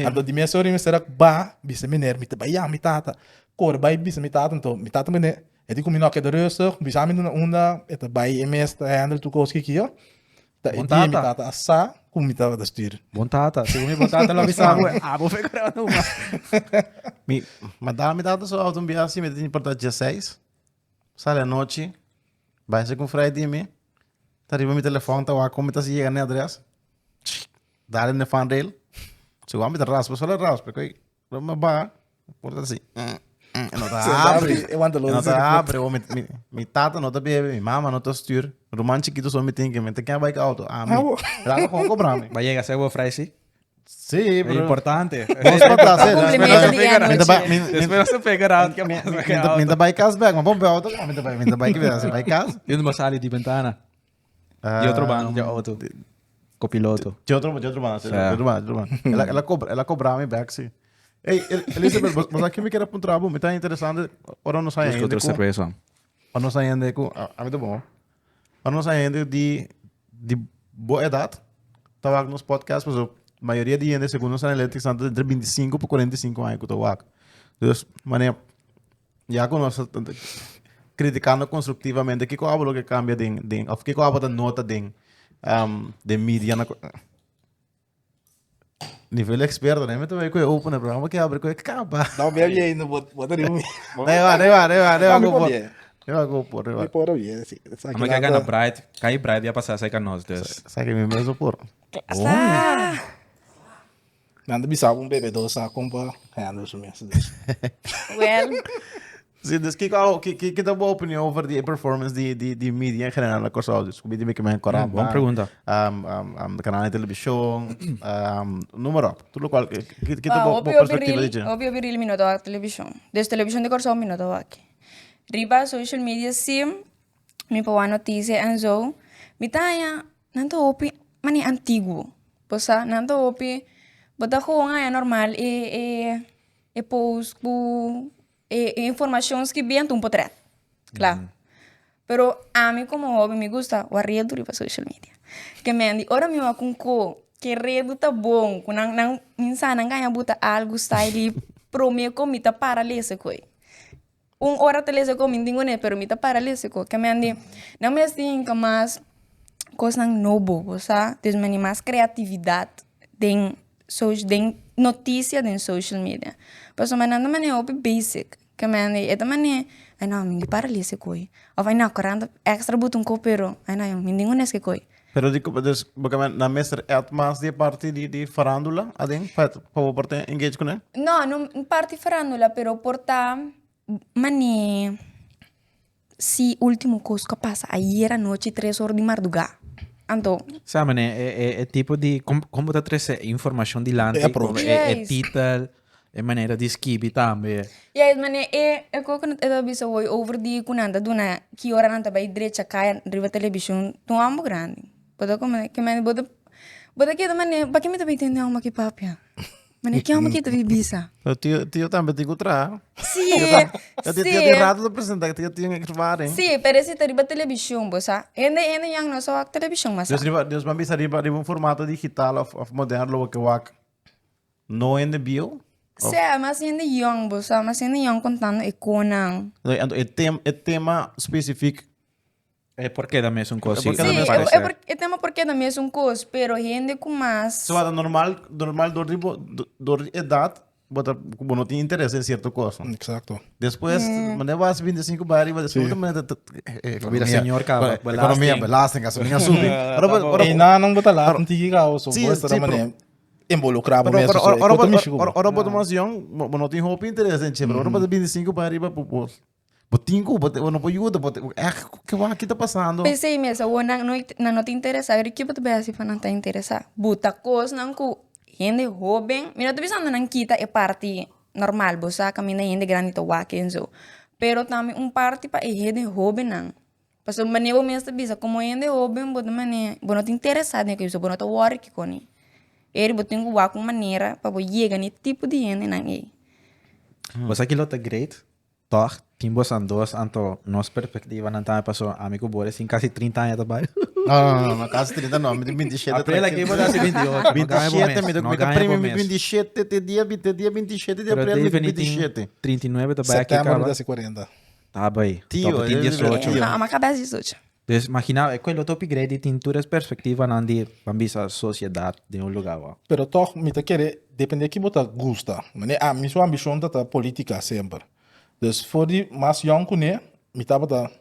Anto di mes ora mi mester a ba bisa meneer, mi ta bai yama mi tata, kore bai bisa mi tata, anto mi tata mende, e di ku mi no a keda rustig, bisa mi duna unda, e ta bai e mes ta handle tur kos kikio. Ta e Bon dia mi tata. tata a sa ku mi tabata stuur. Bon tata, segun mi bon tata lo bisa bo, abo fe kore numa. Mi, ma dal mi tata su auto un biaha si mi ta tin por ta dieseis. Sali anochi, bai se ku Fray di mi, ta riba mi telefòn ta wak kon mi ta yega na e adres, dal den e fanrail, segun mi ta raspa, solo raspa, koe mi baha, por ta asi, e no ta habri, e no ta habri, mi tata no ta bebe, mi mama no ta stuur, ruman chikito so mi tin ke mi ta ken bai ku auto, ami, mi tata kon kobra mi. Ba yega se bo Fray si? Sí, É pero... importante. Bos pa ta hacer. Cumplimento di Mi ta bai- anochi. mi- mi- Después no se pega out. mi- mi ta- mi ta bai cas bek, maar bom bij auto, mi ta bai, mi ta bai que bai cas. Yo no sali di ventana. Di otro banda di auto. Copiloto. Di otro, di otro banda, sí, di otro banda, di otro banda. Ela, ela cobra, ela cobra mi back, sí. Hey, Elizabeth, vos, vos aquí me quiere apuntar algo, me está interesante. Ora no sabe Busca otro ku, cerveza. ora no sabe ku, a, a mí ta bon. Ora no sabe di, di bo edad, ta wak nos podcast, paso mayoria di hende segun nos analytics ta entre 25 pa 45 aña ku ta wak. Dus, mane, ya ku nos ta criticando constructivamente, kiko abo lo ke cambia den, den, of kiko abo ta nota den, um, den media na Nivel experto, né? Me também com o open programa que abre com caba. No, bia bia ainda, bota riba mi. Nee, va, nee, va, nee, va, nee, va, No, mi go por por. bien. Nee, va, go por, nee, Mi va. por bien, sí. Esaki Ama que nan gana ta- Bright. Kai Bright ya pasa sai nos dus. Sabe que mi mesmo por. Hasta. Nan ta bisa un bebedor sa kon pa handle su mes. Dus. Well, Sí, dus kiko al, ki, ki, ki ta bo opinion over di performance di, di, di media en general na Kòrsou? Dus ku mi ke men korant, Bon pregunta. Um, um, um, kanal di televishon, um, noem maar op. Tur lokual, ki, ki, ki ta ah, bo, hopi bo hopi perspektiva ril, di dje? hopi hopi ril mi no ta wak televishon. Dus televishon di Kòrsou mi no ta wak. Riba social media sí, mi por wak notisia en zo. Mi ta haña nan ta hopi manera antiguo. Bo sa, nan ta hopi, bo ta gewoon haña normal e e e post ku e e informashon skibí anto un potret. Kla. Pero ami komo hoben mi gusta wak redu riba social media. Ke men di ora mi wak un ko ke redu ta bon ku nan nan mi sa nan gaña buta algu style i prome ku mi ta para lesa ku ei. Un ora ta lesa ku mi no tin kuné pero mi ta para lesa ku. Ke men di nan mester hinka mas kosnan nobo bo sa des mani mas kreatividat den den notisia den social media. Pasobra nan ta manera hopi basic. Ke men e ta mane, ay no, mi di para lesa e koi. Of ay no, korant extra buta un kop pero, ay no, mi no tin ku nes ke koi. Pero di ku, dus, bo ke men, nan mester add mas di e parti di di farandula aden pa pa bo por ta engage kuné? No, no parti farandula, pero por ta mane si ultimo kos ku a pasa ayer anochi tres or di marduga. Anto. Sa mane e e e tipo di kon kon bo ta trese informashon dilanti, E approach. e e titel. E manera di skibi tambe. Ya es mane e e koko e ta bisa hoy over di ku nan ta duna ki ora nan ta bai drecha kaya riba televishon ta un ambo grandi. Bo ta komprende? Ke mane bo ta bo ta keda mane pake mi ta bai tende amo aki papia? Mane ke amo aki ta bai bisa? Pero tio tio tambe tin ku traha. Si, Tio si. tio tin rato ta presenta tio tin ervaring. Si, pero esi ta riba televishon bo sa. Hende hende yang no sa wak televishon mas sa. Dus riba dus ban bisa riba riba un formato digital of of moderno lo ke wak. No hende bieu? Of- Sea, mas hende yong, bo sa, mas hende yong contando e konan. No, anto e tem, e tema specifiek. E por keda mesun kos, E sí. por keda Sí, mesun e, kos. e, por, e tema por keda mesun kos, pero hende ku mas... So, ata normal, normal door di bo, door di edad, bo ta, bo no tin interes den cierto kos. Exacto. Despues, manera bo hasi 25 bai ariba, despues Sí. bo ta ta- eh, Bo bira economia, señor caba, Economia, belasting. belasting, gasolina subi. Ora bo- ora bo- Einan bo ta laat un tiki gauw, so Sí, bo ta sí, pero- manera involucrá bo Pero, mes. pero So, ora, e kota mishi ku bo. ora, ora bo ta mas yong, bo bo no tin hopi interes den dje, pero ora bo ta 25 pa ariba, bo, bo, bo tin ku, bo, bo no por yuda, bo, echt, ke wak ki ta pasando? P'esei mes awor nan no nan no ta interesá, pero ke bo ta bai hasi pa nan ta interesá? Buta kosnan ku hende hóben, mi no ta bisando nan kita e parti normal, bo sa kaminda hende grandi ta wak enzo, pero tambe un parti pa e hende hóbennan. Pasobra manera bo mes ta bisa, komo hende hoben bo ta manera, bo no ta interesá den kos, bo no ta wòri kiko ni. Eri bo tin ku wak un manera pa bo yega na e tipo di hendenan ei. Bo sa kilo ta great? Tòg, tin bosan dos, anto nos perspektivanan tambe paso ami ku Boris tin kasi trinta aña ta bai. No, no, no, no, kasi trinta no, mi tin bintisshete. Aprel aki bo ta hasi bintiocho, no gaña bo mes, 27, mi ta no mi ta gaña bo primi mi mes. 27 te dia, te dia 27 di Pero aprel mi tin David tin 27. 39 ta bai aki September mi kaba. ta hasi 40. Ta bai. Tio, Topo tin eh, 18. tio. No, ma kabes 18. Dus imagina, e kuelo topi grei di tin tur es perspektivanan di ban bisa sosiedat den un lugar wou. Pero tog mi ta kere depende ki bo ta gusta. Mane ami su ambishon ta ta politica semper. Dus for di mas yong kuné mi tabata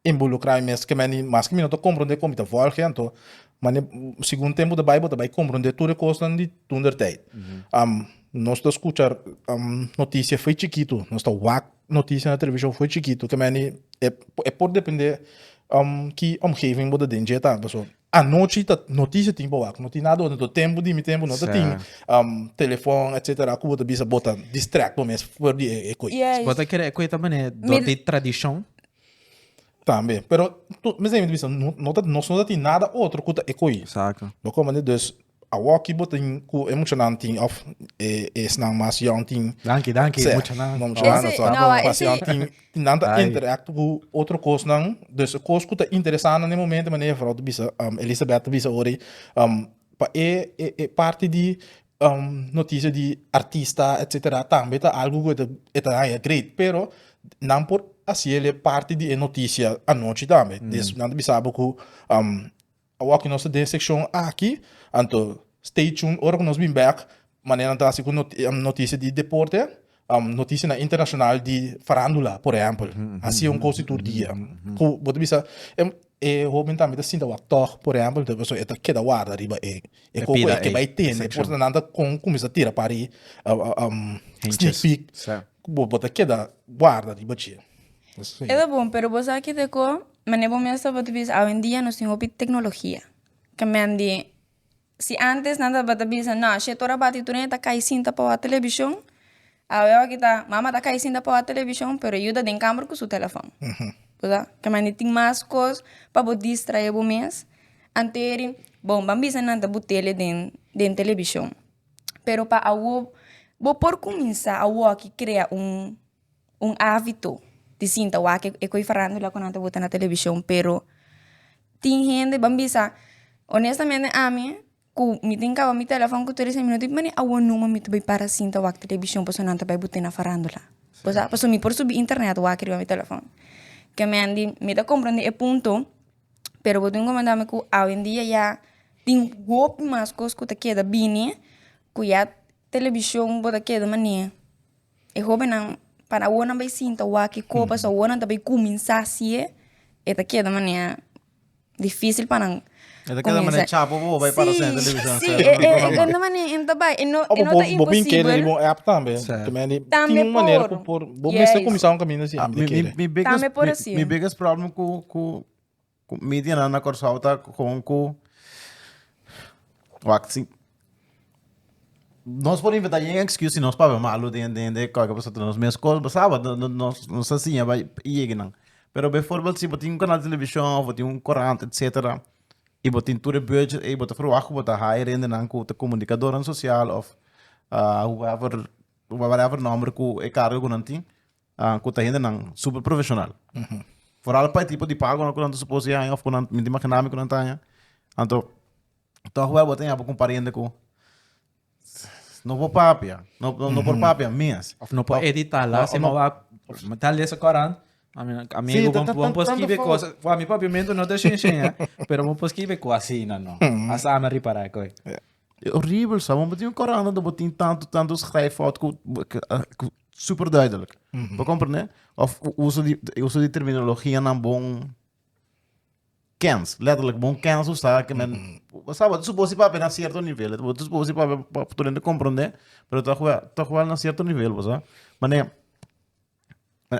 involucra mi mes ke meni maske mi no ta comprende kon mi ta volge anto mane segun tempo ta bai bo ta bai comprende tur e kosnan di toentertijd. Nos ta skucha noticia fo'i chikitu, nos ta wak noticia na television fo'i chikitu ke meni e e por depende ki omgeving bo ta den dje ta paso anochi ta noticia tin pa wak no tin nada otro anto tempo di mi tempo no ta tin telefon etcetera ku bo ta bisa bo ta distract bo mes for di e koe. Yes. Bo ta kere e koe ta mane dor di tradishon? Tambe, pero tu mester mi ta bisa no no ta nos no ta tin nada otro ku ta e koe. Exacto. Bo komprende dus Awoki bo tin ku e muchanan tin òf e esnan mas yòn tin. Danki, danki, Sè, muchanan. no muchanan, Ese- so, no, mas ese- yòn tin, nan ta Ai. interact ku otro kosnan. Dus e kos ku ta interesá nan den momento, manera juffrouw ta bisa, Elisabeth ta bisa ora ei, pa e e e parti di notisia di artista etcetera tambe ta algu ku e ta e ta haña great, pero nan por hasiel e parti di e notisia anochi tambe. Dus nan ta bisa bo ku Awor ku nos ta den sekshon aki, anto stay tuned ora ku nos bin bèk, manera nan ta hasi ku notisia di deporte, notisianan internashonal di farándula, por ehèmpel. Hasi un kos di tur dia. Ku bo ta bisa e hóben tambe ta sinta wak tòg, por ehèmpel, pasobra e ta keda warda riba e e koko e ke bai tende, por nan ta kon kuminsá tira pari sneak peek, ku bo ta keda warda riba dje. E ta bon, pero bo sa kiko? Mane bo mes tabata bisa awendia nos tin hopi teknologia. Ke men di si antes nan tabata bisa no shete ora bati tur hende ta kai sinta pa wak televishon, awe awor ta mama ta kai sinta pa wak televishon pero e yu ta den kamber ku su telefòn. Bo sa? Ke men di tin mas kos pa bo distrae bo mes. Anteri, bon ban bisa nan ta butele den den televishon pero pa awo bo por kuminsá awoki krea un un hábito. di sinta wak e koe farándula ku nan ta bota na televishon pero tin hende ban bisa honestamente ami ku mi tin kaba mi telefòn ku tur esei mi no tin manera awor numa mi ta bai para sinta wak televishon pasobra nan ta bai bot'é na farándula bo sa pasobra mi por subi internet wak riba mi telefòn ke men di mi ta komprende e punto pero bo tin ku manda mi ku awendia ya tin hopi mas kos ku ta keda bini ku ya televishon bo ta keda manera e hobennan para awor nan bai sinta wak e kopa so awor nan ta bai kuminsá hasié e ta keda manera difísil pa nan E ta keda manera chapo bo bai para senta televishon. Sí, e e keda manera e ta bai e no e no ta Bo bin kere imposibel. riba un app tambe. Tambe Tin un manera por. ku por bo mester kuminsá un kaminda si ami ta kere. Mi biggest Tambe por así. Mi biggest problem ku ku ku medianan na Kòrsou ta kon ku wak si nos por inventá yen excuse si nos papia malu den den den kòke pasobra nos mes kos bo sa nos nos a siña bai yega nan pero bijvoorbeeld si bo tin un kanal di televishon òf bo tin un korant etcetera i bo tin tur e budget ei bo ta verwagt ku bo ta hire hendenan ku ta komunikadornan sosial òf whoever whatever nòmber ku e kargo ku nan tin ku ta hendenan super profesional. Vooral pa e tipo di pagonan ku nan ta supos di haña òf ku nan mi ta imaginá mi ku nan ta haña. Anto tòg wèl bo ta haña bo ku un pariente ku no por papia, no no por papia mes. Òf no por editá la, si no wak ta lesa korant, amigo bo bo por skibi kos, for mi papiamentu no ta shen shen, pero bo por skibi kos asina no. Asa ami a ripará koe. E horibel sa, bo tin un korant anto bo tin tantu tantu schrijffout ku ku super duidelijk. Bo comprende? Of uso di uso di terminologianan bon kens, letterlijk bon kens usa ke men bo sa bo ta supos di papia na cierto nivel, bo ta supos di papia pa tur hende comprende, pero toch wel toch wel na cierto nivel bo sa. Mane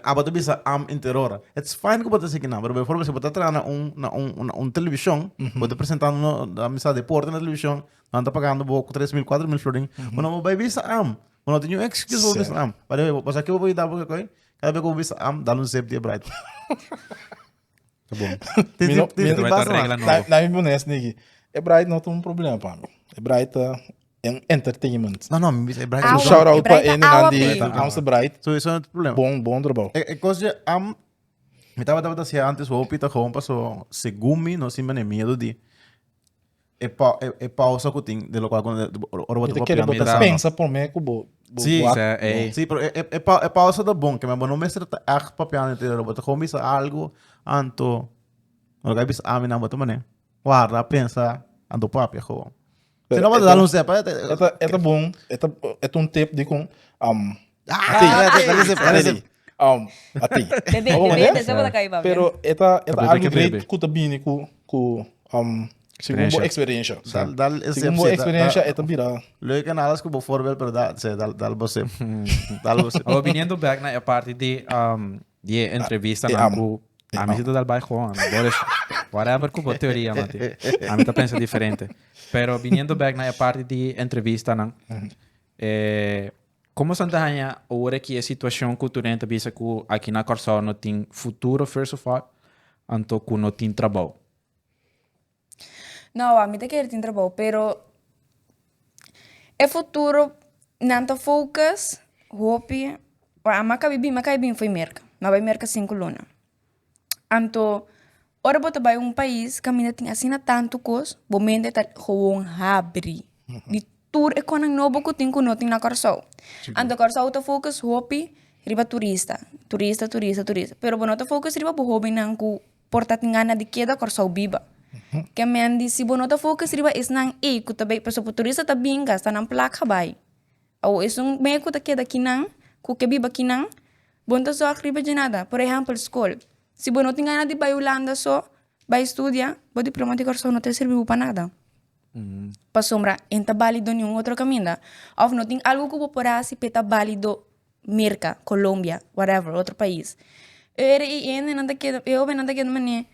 Abo ta bisa am inter ora. It's fine ku bo ta sigui nan, pero bijvoorbeeld si bo ta traha na un na un na un televishon, bo ta presentando no a misa deporte na televishon, nan ta pagando bo ku 3000, 4000 florin, bo no por bai bisa am. Bo no tin niun excuse pa bo bisa am. By the way, bo sa ke bo por yuda bo koi? Kada bes ku bo bisa am, dal un sip di e bright. Ta bon. Tin Mi no- tin mi- tin Bai ta basta mas. regla nobo. Na mi pones niki. E bright no ta un problema pa mi. E bright ta en entertainment. No, no, mi bisa e bright. Awa. So shout out E pa bright ta ene nan awa di pe. Amsterdam Bright. So eso no ta problema. Bon, bon trabou. E, e kos je am mi tabata tabata hacía antes hopi ta gewoon paso segun mi no sin mane miedo di e pa e, e pausa ku tin de lo cual con ora bo Mi ta ta kere bo papiando ta ta pensa prome ku bo bo Sí. wak. Sa, ey. Sí, pero e, e, e, pa, e pausa ta bon, que me bo no mester ta echt papiando entero, bo ta gewoon bisa algo, anto, lo que bisa ami nan bo ta mane, warda, pensa, anto papia gewoon. Si no, bo ta dal un sep, eh, E ta, e ta bon, e ta, e ta un tip di con, um, Ah, dale sep, dale sep. um, a ti. Bebe, Opo, bebe, mané? después bo ta kai papia. Pero e ta, e ta Bebe algo ke great bebe. ku ta bini ku, ku, um, segun bo Experiencia. experiencia. Dal, dal e sep, Segun bo sí, da- experiencia da- e ta bira. Leuk en alles ku bo voorbeeld, pero da, sí, dal, dal bo sep. Dal bo sep. Awor, viniendo back na e parti di, um, di e entrevista E nan amo. ku ami si ta dal bai gewoon, Boris, whatever ku bo teoria, Mati. Ami ta pensa diferente. Pero viniendo back na e parti di entrevista nan, eh, como san ta haña ora ki e situacion ku tur hende ta bisa ku aki na Kòrsou no tin futuro first of all, anto ku no tin trabou? No, ami ta kere tin trabou, pero e futuro nan ta focus hopi, ami a kabi bin, mi a kabi bin fo'i Merka, mi a bai Merka sinku luna. Anto ora bo ta bai un pais kaminda tin asina tantu kos, bo mente ta gewoon habri di tur e konan nobo ku tin ku no tin na Kòrsou. Anto Kòrsou ta focus hopi riba turista, turista, turista, turista, pero bo no ta focus riba bo hobennan ku por ta tin gana di keda Kòrsou biba. Ke men di si bo no ta focus riba esnan ei ku ta bai, pasobra turista ta bin gasta nan plaka bai. Awor esun me ku ta keda kinan, ku ke biba kinan, bo no ta zòrg riba dje nada. Por ehèmpel skol, si bo no tin gana di bai Hulanda so, bai studia, bo diploma di Kòrsou no ta sirbi bo pa nada. Pasobra e no ta bálido niun otro kaminda. Òf no tin algu ku bo por hasi pa e ta bálido Merka, Colombia, whatever, otro pais. E ora ei e hendenan ta keda, e hóbennan ta keda manera,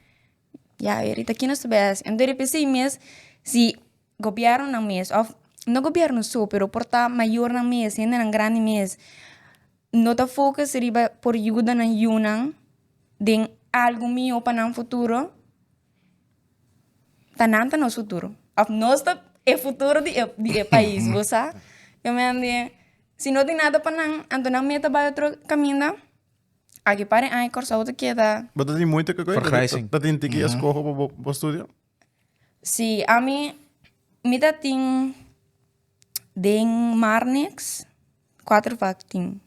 ya, e ora ta kina su bes. Enton riba esei mes, si Gobiernonan mes of no gobierno so pero por ta mayornan mes, hendenan grandi mes no ta focus riba por yuda nan yunan den algo miho pa nan futuro, ta nan ta nos futuro of nos ta e futuro di e di e pais bo sa. Yo mi a di si no tin nada pa nan anto nan meta bai otro caminda. Aki par di aña Kòrsou ta keda. Bo ta tin moeite ku Vergrijzing. Ta tin tiki eskoho pa bo bo studio? Si, ami mi ta tin den Marnix kuater vak tin.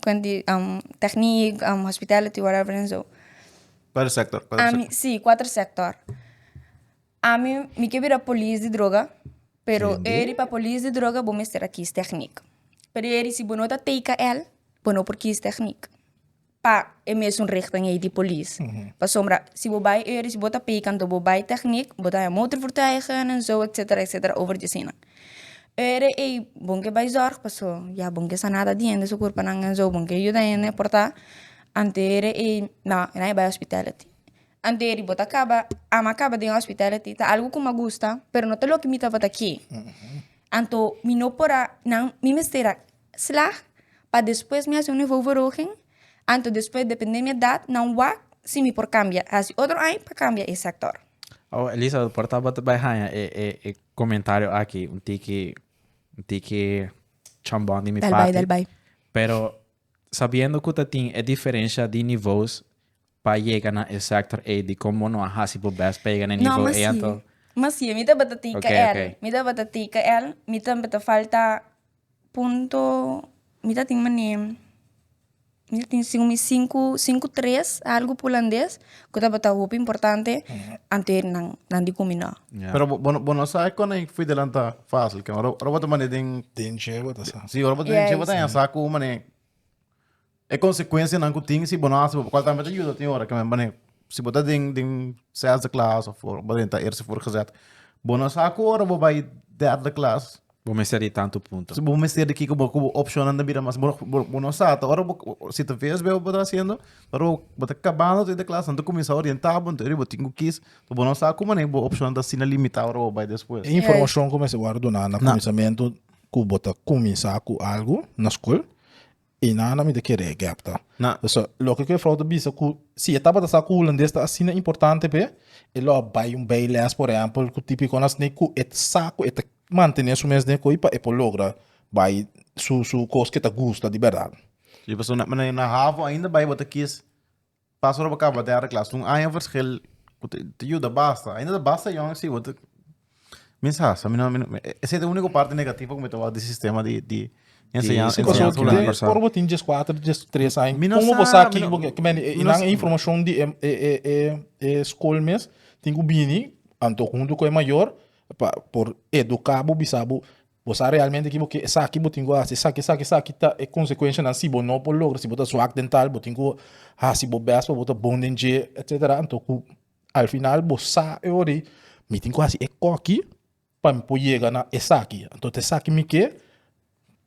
Kuenti techniek, hospitality, whatever en zo. Kuater sector, kuater Ami, sector. si, kuater sector. Ami, mi ke bira polis di droga, pero eri pa polis di droga bo mester a kies techniek. Pero eri si bo no ta TKL, bo no por kies techniek. Pa e mesun richting ei di polis. Pasobra si bo bai eri, si bo ta peka anto bo bai techniek, bo ta haña motorvoertuigen en zo etcetera etcetera over di asina. Eri ei bon ke bai zorg paso ya bon ke sa nada di hende su kurpanan en zo, bon ke yuda hende por ta. Anto eri ei, no, nan e bai hospitality. Anteri bo ta kaba, ama kaba den hospitality, ta algu ku mi a gusta, pero no ta loke mi tabata ke. Anto mi no por a, nan, mi mester a slag pa despues mi hasi un niveauverhoging, anto despues depende mi edat, nan wak si mi por kambia, hasi otro aña pa kambia e sektor. Oh, Elisa, por ta bo ta bai haña e, e, e komentario aki un tiki, un tiki chambon di mi Dal bai, parti. dal bai. Pero sabiendo ku ta tin e diferensha di niveaus pa yega na e sector ei di kon bo no a hasi bo best pa yega na e No, nivel ma ei si. anto Ma si, mi tabata Ok, TKL. ok. Mi tabata TKL, mi tabata falta punto, mi ta tin mane, mi ta tin segun mi sinku, sinku tres, algu pa hulandes, ku tabata hopi importante, anto e nan, nan di ku mi no. Ya. Pero bo, bo no, bo no sa kon ei fui delanta fácil, ke ora, ora bo ta mane den, Den dje bo ta sa. si, ora bo ta den dje bo ta Juist. haña sa ku mane E konsekuensianan ku tin si bo no hasi bo kual tambe ta yuda tin ora ke men bane si bo ta den den zesde klas of bo den ta eerste voorgezet bo no sa ku ora bo bai derde klas Bo mester di tantu punto. si bo mester di kiko bo ku bo opshonnan ta bira mas bo bo no sa ta ora bo si ta vsbo bo ta hasiendo ora bo ta kabando tweede klas nan ta kuminsá orientá bo anto bo tin ku kis bo no sa ku manera bo opshonnan ta asina limitá ora bo bai despues. E informashon ku mester wòrdu duna na kuminsamentu ku bo ta kuminsá ku algu na skol I nana mi ta kere e gap ta. Na. Pasobra loke ku e frou ta bisa ku si e tabata sa ku hulandes ta asina importante p'e, e lo a bai un bijles por ehèmpel ku tipiko nan asina ku e sa ku e ta mantené su mes den e koi pa e por logra bai su su kos ku e ta gusta di bèrdat. Si pasobra na na havo ainda bai bo ta kies Pas ora bo kaba derde klas, un aña verschil ku ta ta yuda basta. Ainda ta basta yòn si bo ta Mi sa, sa mi no mi no esei ta e úniko parti negativo ku mi ta wak di sistema di di enseñansa Si pasobra enseñansa hulandes. ora bo tin dieskuater, diestres aña, Mi no komo bo sa, sa mi kiko no bo ke? Ke men mi e no nan e informashon di e e e e e skol mes tin ku bini anto huntu ku e mayor pa por eduká bo bisa bo Bo sa realmente ki bo ke, esaki bo tin ku hasi, esaki, esaki, esaki ta e konsekuenshanan si bo no por logra, si bo ta zwak den tal, bo tin ku hasi bo bèst pa bo ta bon den dje, etsetera. Anto ku al final bo sa e ora ei, mi tin ku hasi e koki pa mi por yega na esaki. Anto ta esaki mi ke,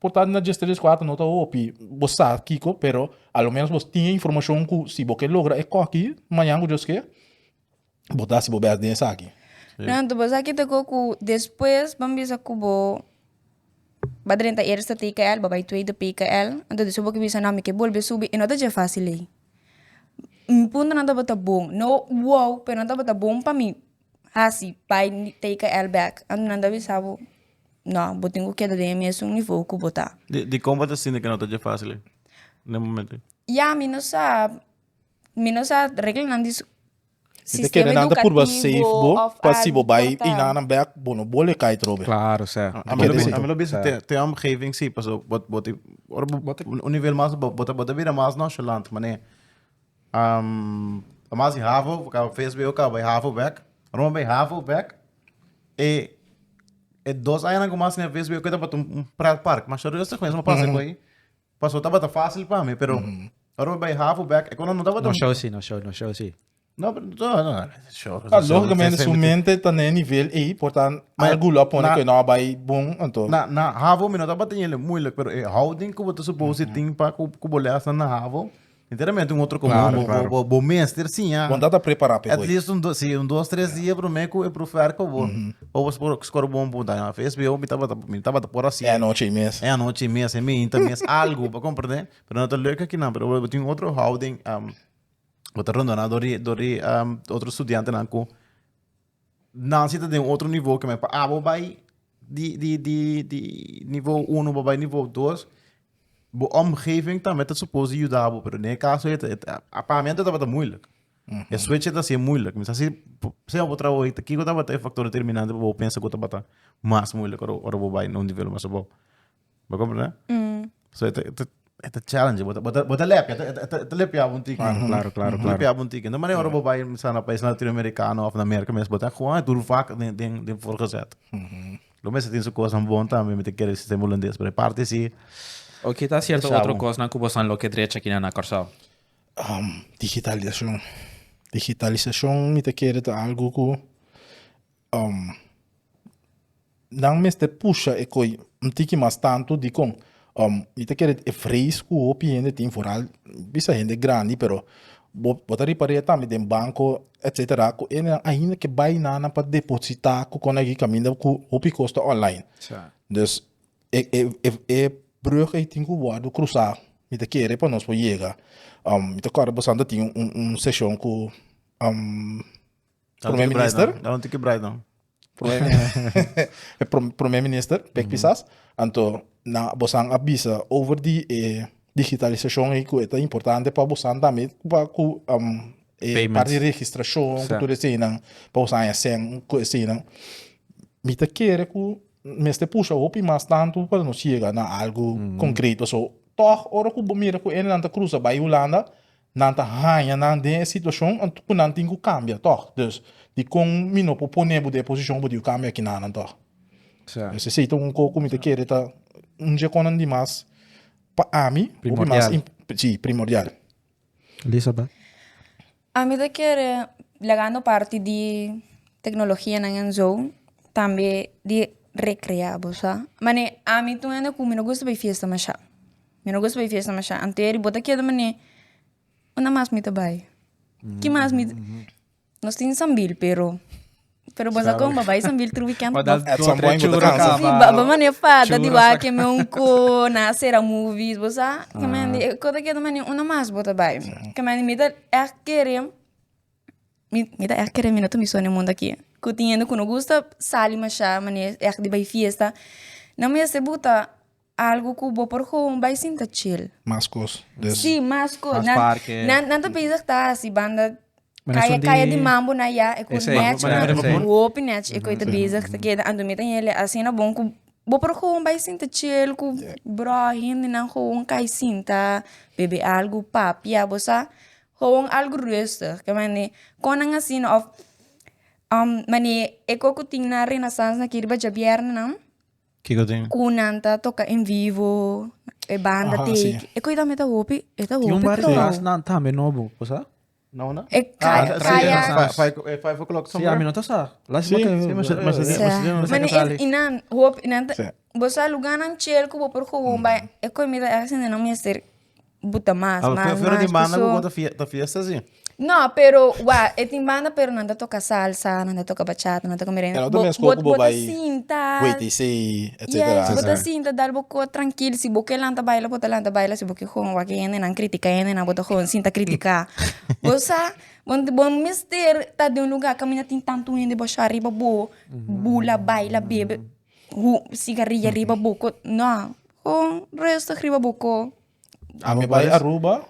por ta na djes tres, djes kuater no ta hopi, bo sa kiko, pero a lo menos bo tin e informashon ku si bo ke logra e koki mañan ku Dios ke, Bo ta hasi bo best den esaki. No, anto bo sa kita ko ku despues ban bisa ku bo ba drenta eerste TKL, bo bai tweede PKL, anto despues bo ke bisa no mi ke bolbe subi, e no ta dje fácil ei. Mi puntonan tabata bon, no wow, pero nan tabata bon pa mi hasi bai TKL bek. Anto nan ta bisa bo, no, bo tin ku keda den e mesun nivo ku bo ta. Di dikon bo ta sinti ku no ta dje fácil ei den momento ei? Ya, mi no sa, Mi no sa reglanan di Mi ta sistema kere nan ta purba safe edukativo bo of pa si bo algu bai por i ta. nan bek bo no bole kai trobe. Claro, sa. A mi lo Kere bisa, si. a mi lo bisa te, te omgeving si, paso bo, bo ti, ora bo, Bo ta- un nivel mas, bo, bo ta, bo ta bira mas nonchalant, mane, um, mas di havo, ka VSBO ka bai havo bek, ora bo bai havo bek, e, e dos añanan ku mas na VSBO ku tabata un, un pretpark, masha rustig mes, ma pasa ku ei, Paso tabata fácil pa mi, pero ora mi bai havo bek, e kono no tabata No show si, no show, no show si. No, pero no, no, show. Ah, lógicamente su mente ta na e nivel ei, por tan Maar algu lo a pone na- ku e no a bai bon, anto. Na, na havo mi no tabata yele moeilijk, pero e houding ku bo ta supose tin pa ku, ku bo lesnan na havo, Enteramente un otro común, Claro, bo, claro. bo, bo, bo mester siña. Bo ta prepara pe At gooi. least un, do, sí, un dos, tres dia promé ku e proefwerk pa bo. Pa bo score, score bon punta. Na VSBO mi tabata, mi tabata por así. E anochi ei mes. E anochi mes, e minta mes, algo, pa comprende? Pero no ta leuk akinan, pero bo tin otro houding, um, bo ta rondona door di, door di um, otro studiantenan ku nan si ta den otro nivo ke men pa abo bai di, di, di, di nivo uno pa bai nivo dos. Bo omgeving tambe ta suppose di yuda bo, pero den e caso ei ta pa mi anto tabata moeilijk. E switch ta hasié moeilijk. Mi sa si sea bo trabou ei kiko tabata e factor determinante pa bo pensa ku tabata mas moeilijk ora ora bo bai na un nivel mas abou. Bo comprende? So e ta e ta e ta challenge bo ta bo ta bo ta lepia e ta e ta lepia bo un tiki. Claro, claro, claro, Ta lepia bo un tiki. No manera ora bo bai sa na pais latinoamericano of na Merca mes bo ta gewoon tur vak den den den voorgezet. Lo mester tin su kosnan bon tambe mi ta kere sistema hulandes pero e parti si Oke ta sierto otro kosnan ku bosan lo ke drecha kina na Kòrsou? Digitalisashon. Digitalisashon mi ta kere ta algu ku nan mester pusha e koi un tiki mas tantu dikon mi ta kere e vrees ku hopi hende tin foral bisa hende grandi pero bo bo ta ripar'é tambe den banko etcetera ku e nan ainda ke bai nan pa depositá ku kon aki kaminda ku hopi kos ta online. Dus e e e e brug ei tin ku wòrdu krusá mi ta kere pa nos por yega. Mi ta kòrda boso a tin un un seshon ku Prome minister. Daarom tiki bright dan. E prome minister, Pek Pisas. Anto na bosan a bisa over di e digitalisashon ei ku e ta importante pa bosan tambe pa ku e parti di registrashon ku tur eseinan pa bosan haña sèn ku eseinan. Mi ta kere ku mester pusha hopi mas tantu pa nos yega na algu konkreto. So tòg ora ku bo mira ku hendenan ta krusa bai Hulanda Nan ta haña nan den e situashon anto ku nan tin ku kambia tòg. Dus, dikon mi no por pone bo den e posishon bo diu kambia kinanan tòg? Dus esei ta un kos ku mi ta kere ta un dje konan di mas pa ami hopi mas si, primordial. Elizabeth? Ami ta kere lagando parti di teknologianan en zo, tambe di rekreá bo sa. Mane ami ta un hende ku mi no gusta bai fiesta masha. Mi no gusta bai fiesta masha. Anteri bo ta keda mane, unda mas mi ta bai? Ki mas mi Nos tin Sambil, pero pero bo sa kon bo bai Sambil tur weekend. Bo dal At some point bo ta kansa. Si, ba ba mane fada di wak keme un ko na sera movies, bo sa? Kemende, ko ta keda mane unda mas bo ta bai? Kemende mi ta ègt kere Mi mi ta ègt kere mi no ta mi so na e mundu aki. Ku tin hende ku no gusta sali masha manera ègt di bai fiesta. Nan mester buta algu ku bo por gewoon bai sinta chill. Mas kos. Dus. Sí, mas kos. Mas parke. Nan nan ta bezig ta hasi banda kaya kaya di mambo na ya e ku nèchi nan hopi nèchi e ku e ta bezig ta keda. Anto mi ta hende asina bon ku bo por gewoon bai sinta chill ku brò hendenan gewoon kai sinta bebe algu papia bo sa. Gewoon algu rustig, ke mane kon nan asina of mane e kos ku tin na Renaissance na ki riba djabièrnènan Kiko tin? ku nan ta toka en vivo, e banda Aha, take, si. e kos tambe ta hopi, e ta Tin un hopi bar trou. tras nan tambe nobo, bo sa? Na unda? E kaya, Ah, kaya, 5 o'clock Sí, a somewhere. mi no ta sa. Lástima Sí, ke sí, mas- mas- Sa. mas- Mane sali. e nan hopi, nan ta, Sí. bo sa lugánan chill ku bo por gewoon bai, e kos mi ta asina nan mester buta mas, Ah, mas, Fuera di mas, banda paso- ku ta fie- ta fiesta si. No, pero wa, e tin banda pero nan ta toka salsa, nan ta toka bachata, nan ta toka merengue. E no ta mes ku bo ta bai sinta. WTC, etcetera. Yes, bo ta sinta dal bo ko trankil. Si bo ke lanta baila, bo ta lanta baila. Si bo ke gewoon wak hendenan, kritika hendenan, bo ta gewoon sinta kritika. Bo sa, bo bo mester ta den un lugar kaminda tin tantu hende bashá riba bo, bula, baila, bebe, hu sigaria riba bo ko. No, gewoon rustig riba bo ko. Ami bai Aruba,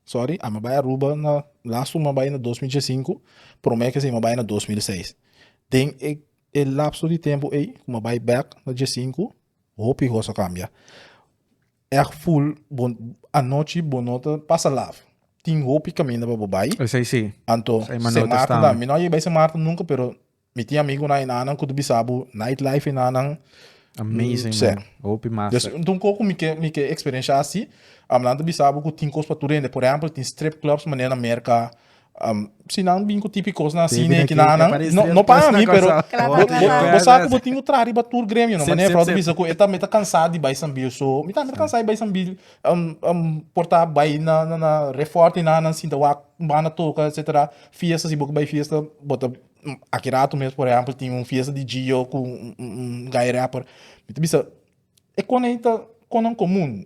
sorry, ami bai Aruba na laatst toen mi a bai na 2005, prome ke si mi a bai na 2006. Den e e lapso di tempo ei ku mi a bai bek na diesinku, hopi kos a kambia. Ègt ful bo anochi bo no ta pasa laf. Tin hopi kaminda pa bo bai. Esei si. Anto Esei mi a Sint notice Maarten tambe. mi no a yega bai Sint Maarten nunka pero Mi tin amigunan enanan ku ta bisa bo nightlife enanan. Amazing Sí. man. Hopi Dus master. un kos ku mi ke mi ke eksperenshá si, nan ta bisa bo ku tin kos pa tur hende. Por ehèmpel tin strip clubs manera na Merka. Si nan bin ku tipo kosnan Baby, asina na aki ke nanan, parece no strip no pa clubs na mi pero Kòrsou. Kla bo pa bo kla bo pa. sa ku bo tin ku traha riba tur gremio no. Sip, Manera sip, frou ta sip. bisa ku e ta mi ta kansá di bai Sambil so mi tambe ta kansá di bai Sambil por ta bai na na na Reforte enanan sinta wak banda toka etcetera. Fiesta si bo ke bai fiesta bo ta Aki rato mes, por ehempel, tin un fiesta di Gio ku un guy rapper. Mi ta bisa, e kon ei ta konan komun.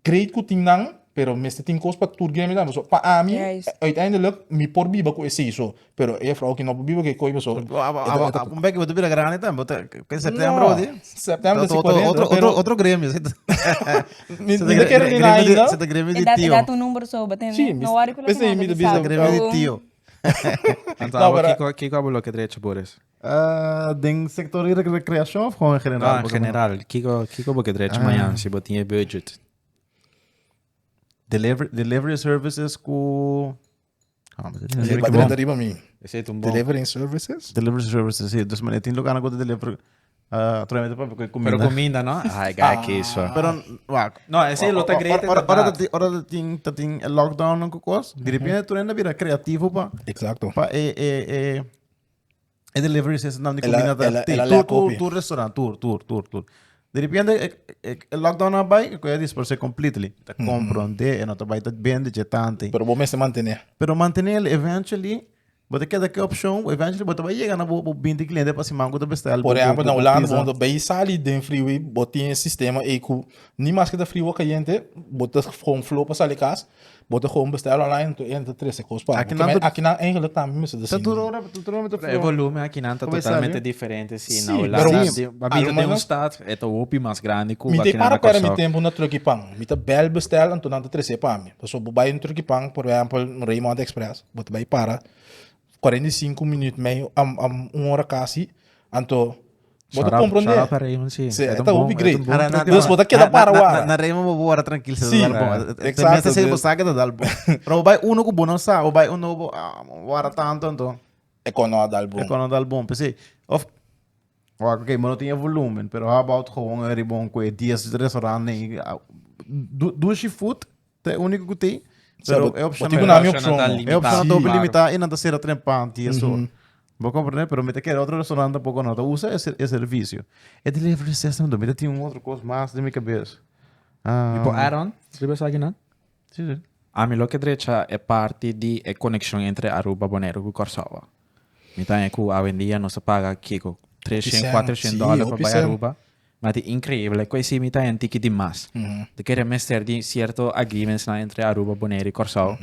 Great ku tin nan, Pero mester tin kos pa tur gremio tambe. So, pa ami, Juist. uiteindelijk, mi por biba ku esei so. Pero e juffrouw ki no por biba ku e koi paso. Un bek bo ta bira grandi tambe. Bo ta ke september No, bo di? september Otro, si 40, otro, pero otro, otro gremio. Si mi mi ta kere ni na ainda. Si ta gremio di Edad, tio. edad un number so, but Sí, no worry ku lo esei que mi ta nada bisa. bisa. Gremio di tio. Anto No, abo pero- kiko kiko abo lo ke drecha Boris? Ah, den sector di recreacion of gewoon in general? No, in general. Kiko kiko bo ke drecha mañan si bo tin e budget? Delivery, delivery services ku... Ah, maar dit is Esei een drenta riba mi. Esei ta un bon. Delivering services? Delivery services, sí. Dus meneer, tin lugar ku deliver... Uh, troyamente pa koe Pero comida. comida, no? Ai, gai kiso. Pero, wak. No, esei lo ta great Ora, ora, inderdaad. ora, ora tin, ta tin e lockdown ku kos, di repente tur hende bira creativo pa, Exacto. pa e, e, e, E delivery system di El a- comida ta el a- te el a tur lea tur kopi. tur restaurant tur tur tur tur. De repente e e e lockdown a bai e koe a dispersé completely. Ta comprende e no ta bai ta bende dje tante. Pero bo mester mantené. Pero mantené eventually bo ta keda ke opcion eventually bo ta bai yega na bo bo binti cliente pa siman ku ta bestel Por bo bo ehempel, na bo Hulanda pizza. bo no ta bay sali den freeway, bo tin e sistema ey ku ni maske ta friu o kayente, bo ta gewoon flow pa sali kas, Bo ta gewoon bestel online, tu entra trece cos pa. Aki nan Aki nan eigenlijk tambe mester ta Ta asina. tur ora, tur ora ta E volume aki nan ta Come totalmente sali? diferente si Sí, na Hulanda. pero Si, ba bira den un alumnos- stad, e ta hopi mas grandi ku Mi te aki nan para na pera mi Kòrsou. tempo na truck pan. Mi ta bel bestel anto nan ta trece pa mi. Paso bo bai un truck pan, por ehempel, Raymond Express, bo ta bai para 45 minuut mei, am, am, un ora casi, anto Bo ta Shout out, comprende? shout out pa Raymond, sí. Sí, E ta ta un hopi bon, e great. ta un bon Na- na- truck. Dus bo ta keda na- para na- wara. Na, na Raymond bo wara tranquil, se Sí, dal bon. exacto, Tenminste, se bo dus- sa que ta dal bon. Pero bo bai uno ku bo no sa, bo bai uno bo ah, wara tanto anto. E kon no a dal bon. E kon no dal bon. P'esei, of wak, oké, bo no tin e volumen, pero how about gewoon e ribon ku e dies restaurant nei, ah, du- dushi food Ta e único ku tin. Pero e opcion Bo tin ku ta na mi opcion. E opcion ta hopi Claro. limitá i nan ta sera trempan ti eso. Bo comprende? Pero mi ta kere otro restaurant tampoco no ta usa e e servicio. E delivery system mi ta tin un otro cos mas den mi cabes. Mi por add on riba esaki nan? Si, si. Ami lo ke drecha e parti di e conexion entre Aruba, Boneiru ku Kòrsou. Mi ta haña ku awendia nos ta paga kiko? 300, 400 dòler pa bai Aruba. Ma ta increíble cu esi mi ta en tiki di mas. Ta kere mester di cierto agreements nan entre Aruba, Bonaire y Corsou.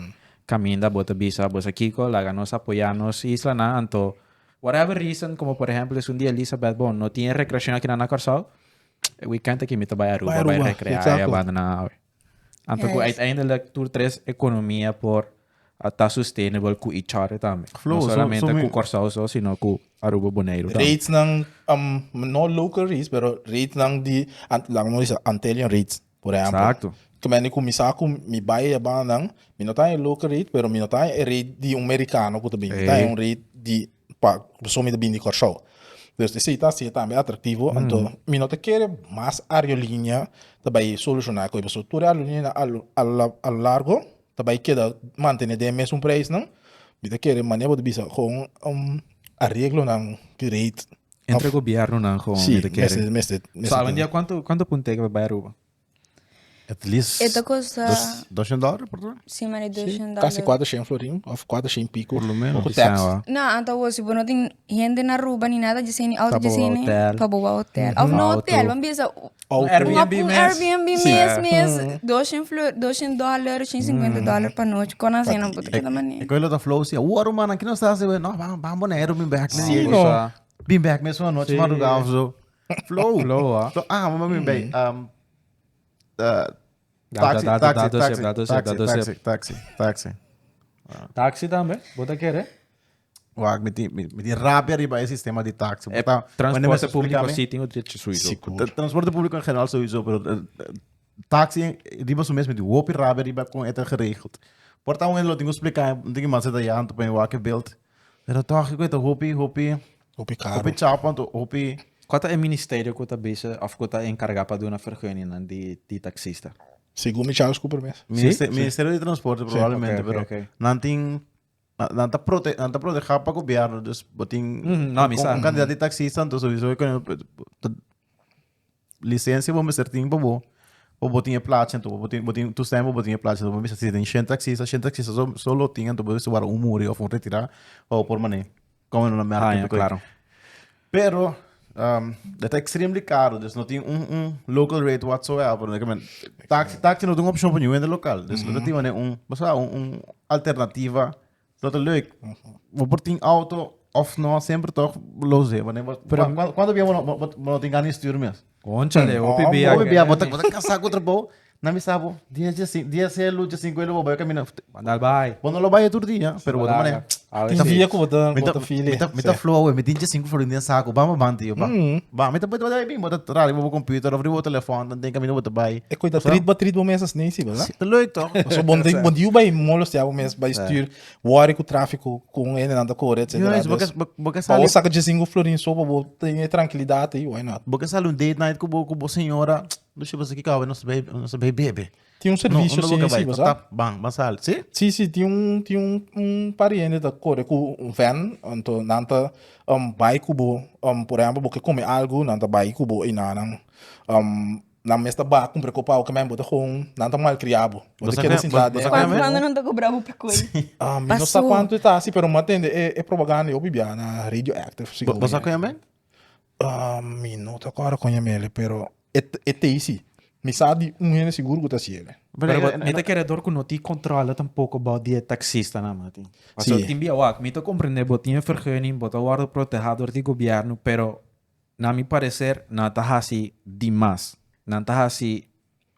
Caminda bo ta bisa bo sa kico, laga nos apoya nos islanan anto whatever reason como por ejemplo esun di Elizabeth bon no tin e recreacion akinan na Corsou, e weekend aki mi ta bay Aruba bay recrea y a banda nan awe. Anto cu uiteindelijk tur tres economia por ta sustainable cu each other tambe. Flow, no so- solamente so mi- cu Corsou so, sino cu Aruba, Boneiru tambe. Rates nan, um, no local rates, pero rates nan di, an, laat me zeggen, Antillian rates, por ehempel. Exacto. Ku men kuminsá ku mi bai e banda nan, mi no ta e local rate, pero mi no ta e rate di un merikano ku ta bin. Mi ta Ey. un rate di pa pasobra mi ta bin di Kòrsou. Dus esei ta hasié tambe atraktivo, anto mi no ta kere mas aerolínea ta bai solushoná e kos, pasobra tur e aerolínea a lo a lo largo ta bai keda mantené den e mesun preisnan. Mi ta kere manera bo ta bisa gewoon un areglonan di rate. Entre gobiernonan gewoon Sí, mi ta kere. mester mester mester So awendia kuantu kuantu punteka pa bai Aruba? At least E ta kosta dos, 200 dólares por tur? sí, mane Sí, 200 casi dólar. 400 florin of 400 y pico. Por lo menos. Cu tax. No, anto awor si bo no tin hende na Aruba ni nada, djisei ni auto Pa bo djisei ni hotel. pa bo hotel. Of no Auto. hotel, ban bisa Auto. Airbnb un mes. Airbnb mes mes, 200 flor, 200 dólar, 150 dólar pa nochi, con asina no por ta keda mane. E koe lo ta flow si, uh, Aruba, nan kino sta hasi? No, ban, ban Boneiru, bin bek. Sí, no. Bin bek mes una nochi madrugada of zo. Flow. Flow, ah. Flow. Ah, mama bin bij. Um, uh, Da- taxi, da- da- taxi, da- taxi, da- da- taxi, da- taxi, taxi, taxi. Taxi tambe, bo ta kere? Wak, mi tin, mi, mi tin rabia riba e sistema di taxi. E Bo ta- wanneer transporte mensen público explica mi- sí tin otro hecho sowieso. Sigur. Transporte público en general sowieso, pero eh, taxi riba su mes mi tin hopi rabia riba con e ta geregeld. Por ta un lo tin ku explica, no tin ki mas e ta llanto pa mi wak e beeld. Pero toch, ik weet het, hopi, hopi, Hopi caro. hopi chapa, anto hopi... Kua ta e ministerio ku ta bisa of ku ta enkargá pa duna verguningnan di di taksista? Segun mi Charles Cooper mes. Minister, Ministerio di Transporte probablemente, ok, pero ok, ok. nan tin nan ta prote nan ta protehá pa gobierno, dus bo tin Mhm, no, mi sa. un kandidat di taksista, anto sowieso e kone licencia bo mester tin pa bo pa bo tin e plachi anto bo tin bo tin toestemming pa bo tin e plachi anto bo bisa si tin shen taxista shen taxista so solo tin anto bo mester wara un muri of un retira pa bo por mane come na merca Ah, ja, claro. pero. Um, dat is extremely caro, dus no tin un, un local rate whatsoever. Ik men, taxi, taxi no tin option pa nieuw in de lokaal. Dus mm -hmm. dat un, basta, un, un alternativa. Dat is leuk. We por tin auto of no, sempre toch lo ze. Wanneer, Pero- cuando, cuando bia, no, no, no tin gana stuur mes. Conchale, hopi bia. Hopi bia, bota, bota casar com trabalho. Na mi sabo, dia dia cinco, dia celu, dia cinco, ele vai caminhar. Mandal bai. Bom, não lo vai todo dia, pero bota mané. Tin dia ku bo ta bo ta feel Mi ta mi ta flow awe, mi tin 5 florin den saco, bam bam tio, ba. Ba, mi ta pwede bai bin, bota tra riba bo computer of riba bo telefon, dan den camino bota bai. E koe ta trit bo trit bo mes asina si, verdad? Ta leuk toch? So bon den bon diu bai molestia bo mes bai stuur worry ku trafiko kon hendenan ta kore etcetera. Juist, bo ke Dus bo bo ke pa bo sali saka 5 florin so pa bo tin e trankilidat ei, why not? bo ke sali un date night ku bo ku bo señora, dushi bo sa kiko awe nos bai nos bai bebe. Tin un No, servicio unda bo si, ke si, bai? bo Tap sa? tap, ban, ban sali. Si? Si, si, tin un, tin un, un pariente ta kore ku un van, anto nan ta um, bai ku bo, um, por ehempel, bo ke kome algu, nan ta bai ku bo einan, um, nan mes ta ba kumpra kopa o ke men, bo ta gewoon, nan ta malkriá bo. Bo Bo ta sa keda ke- sintá bo- bo den sa Cuanto ke- cuando nan ta cobra bo pa koe? Ah, mi no sa Paso. kuantu ta si, pero mi a tende e, e propaganda ei hopi bia na Radioactive, Bo sigur bo sa mi. ku yam'é? Ah, mi no ta kòrda kon yam'é, pero e, e ta ei si. Mi sa di un hende sigur ku ta hasi el. Pero bo- mi ta kere dor ku no tin controle tampoco bao di e taxistanan, Mati. Paso Sí. tin bia wak, mi ta comprende bo tin e vergunning, bo ta wordo proteha dor di gobierno, pero na mi parecer nan ta hasi dimas. Nan ta hasi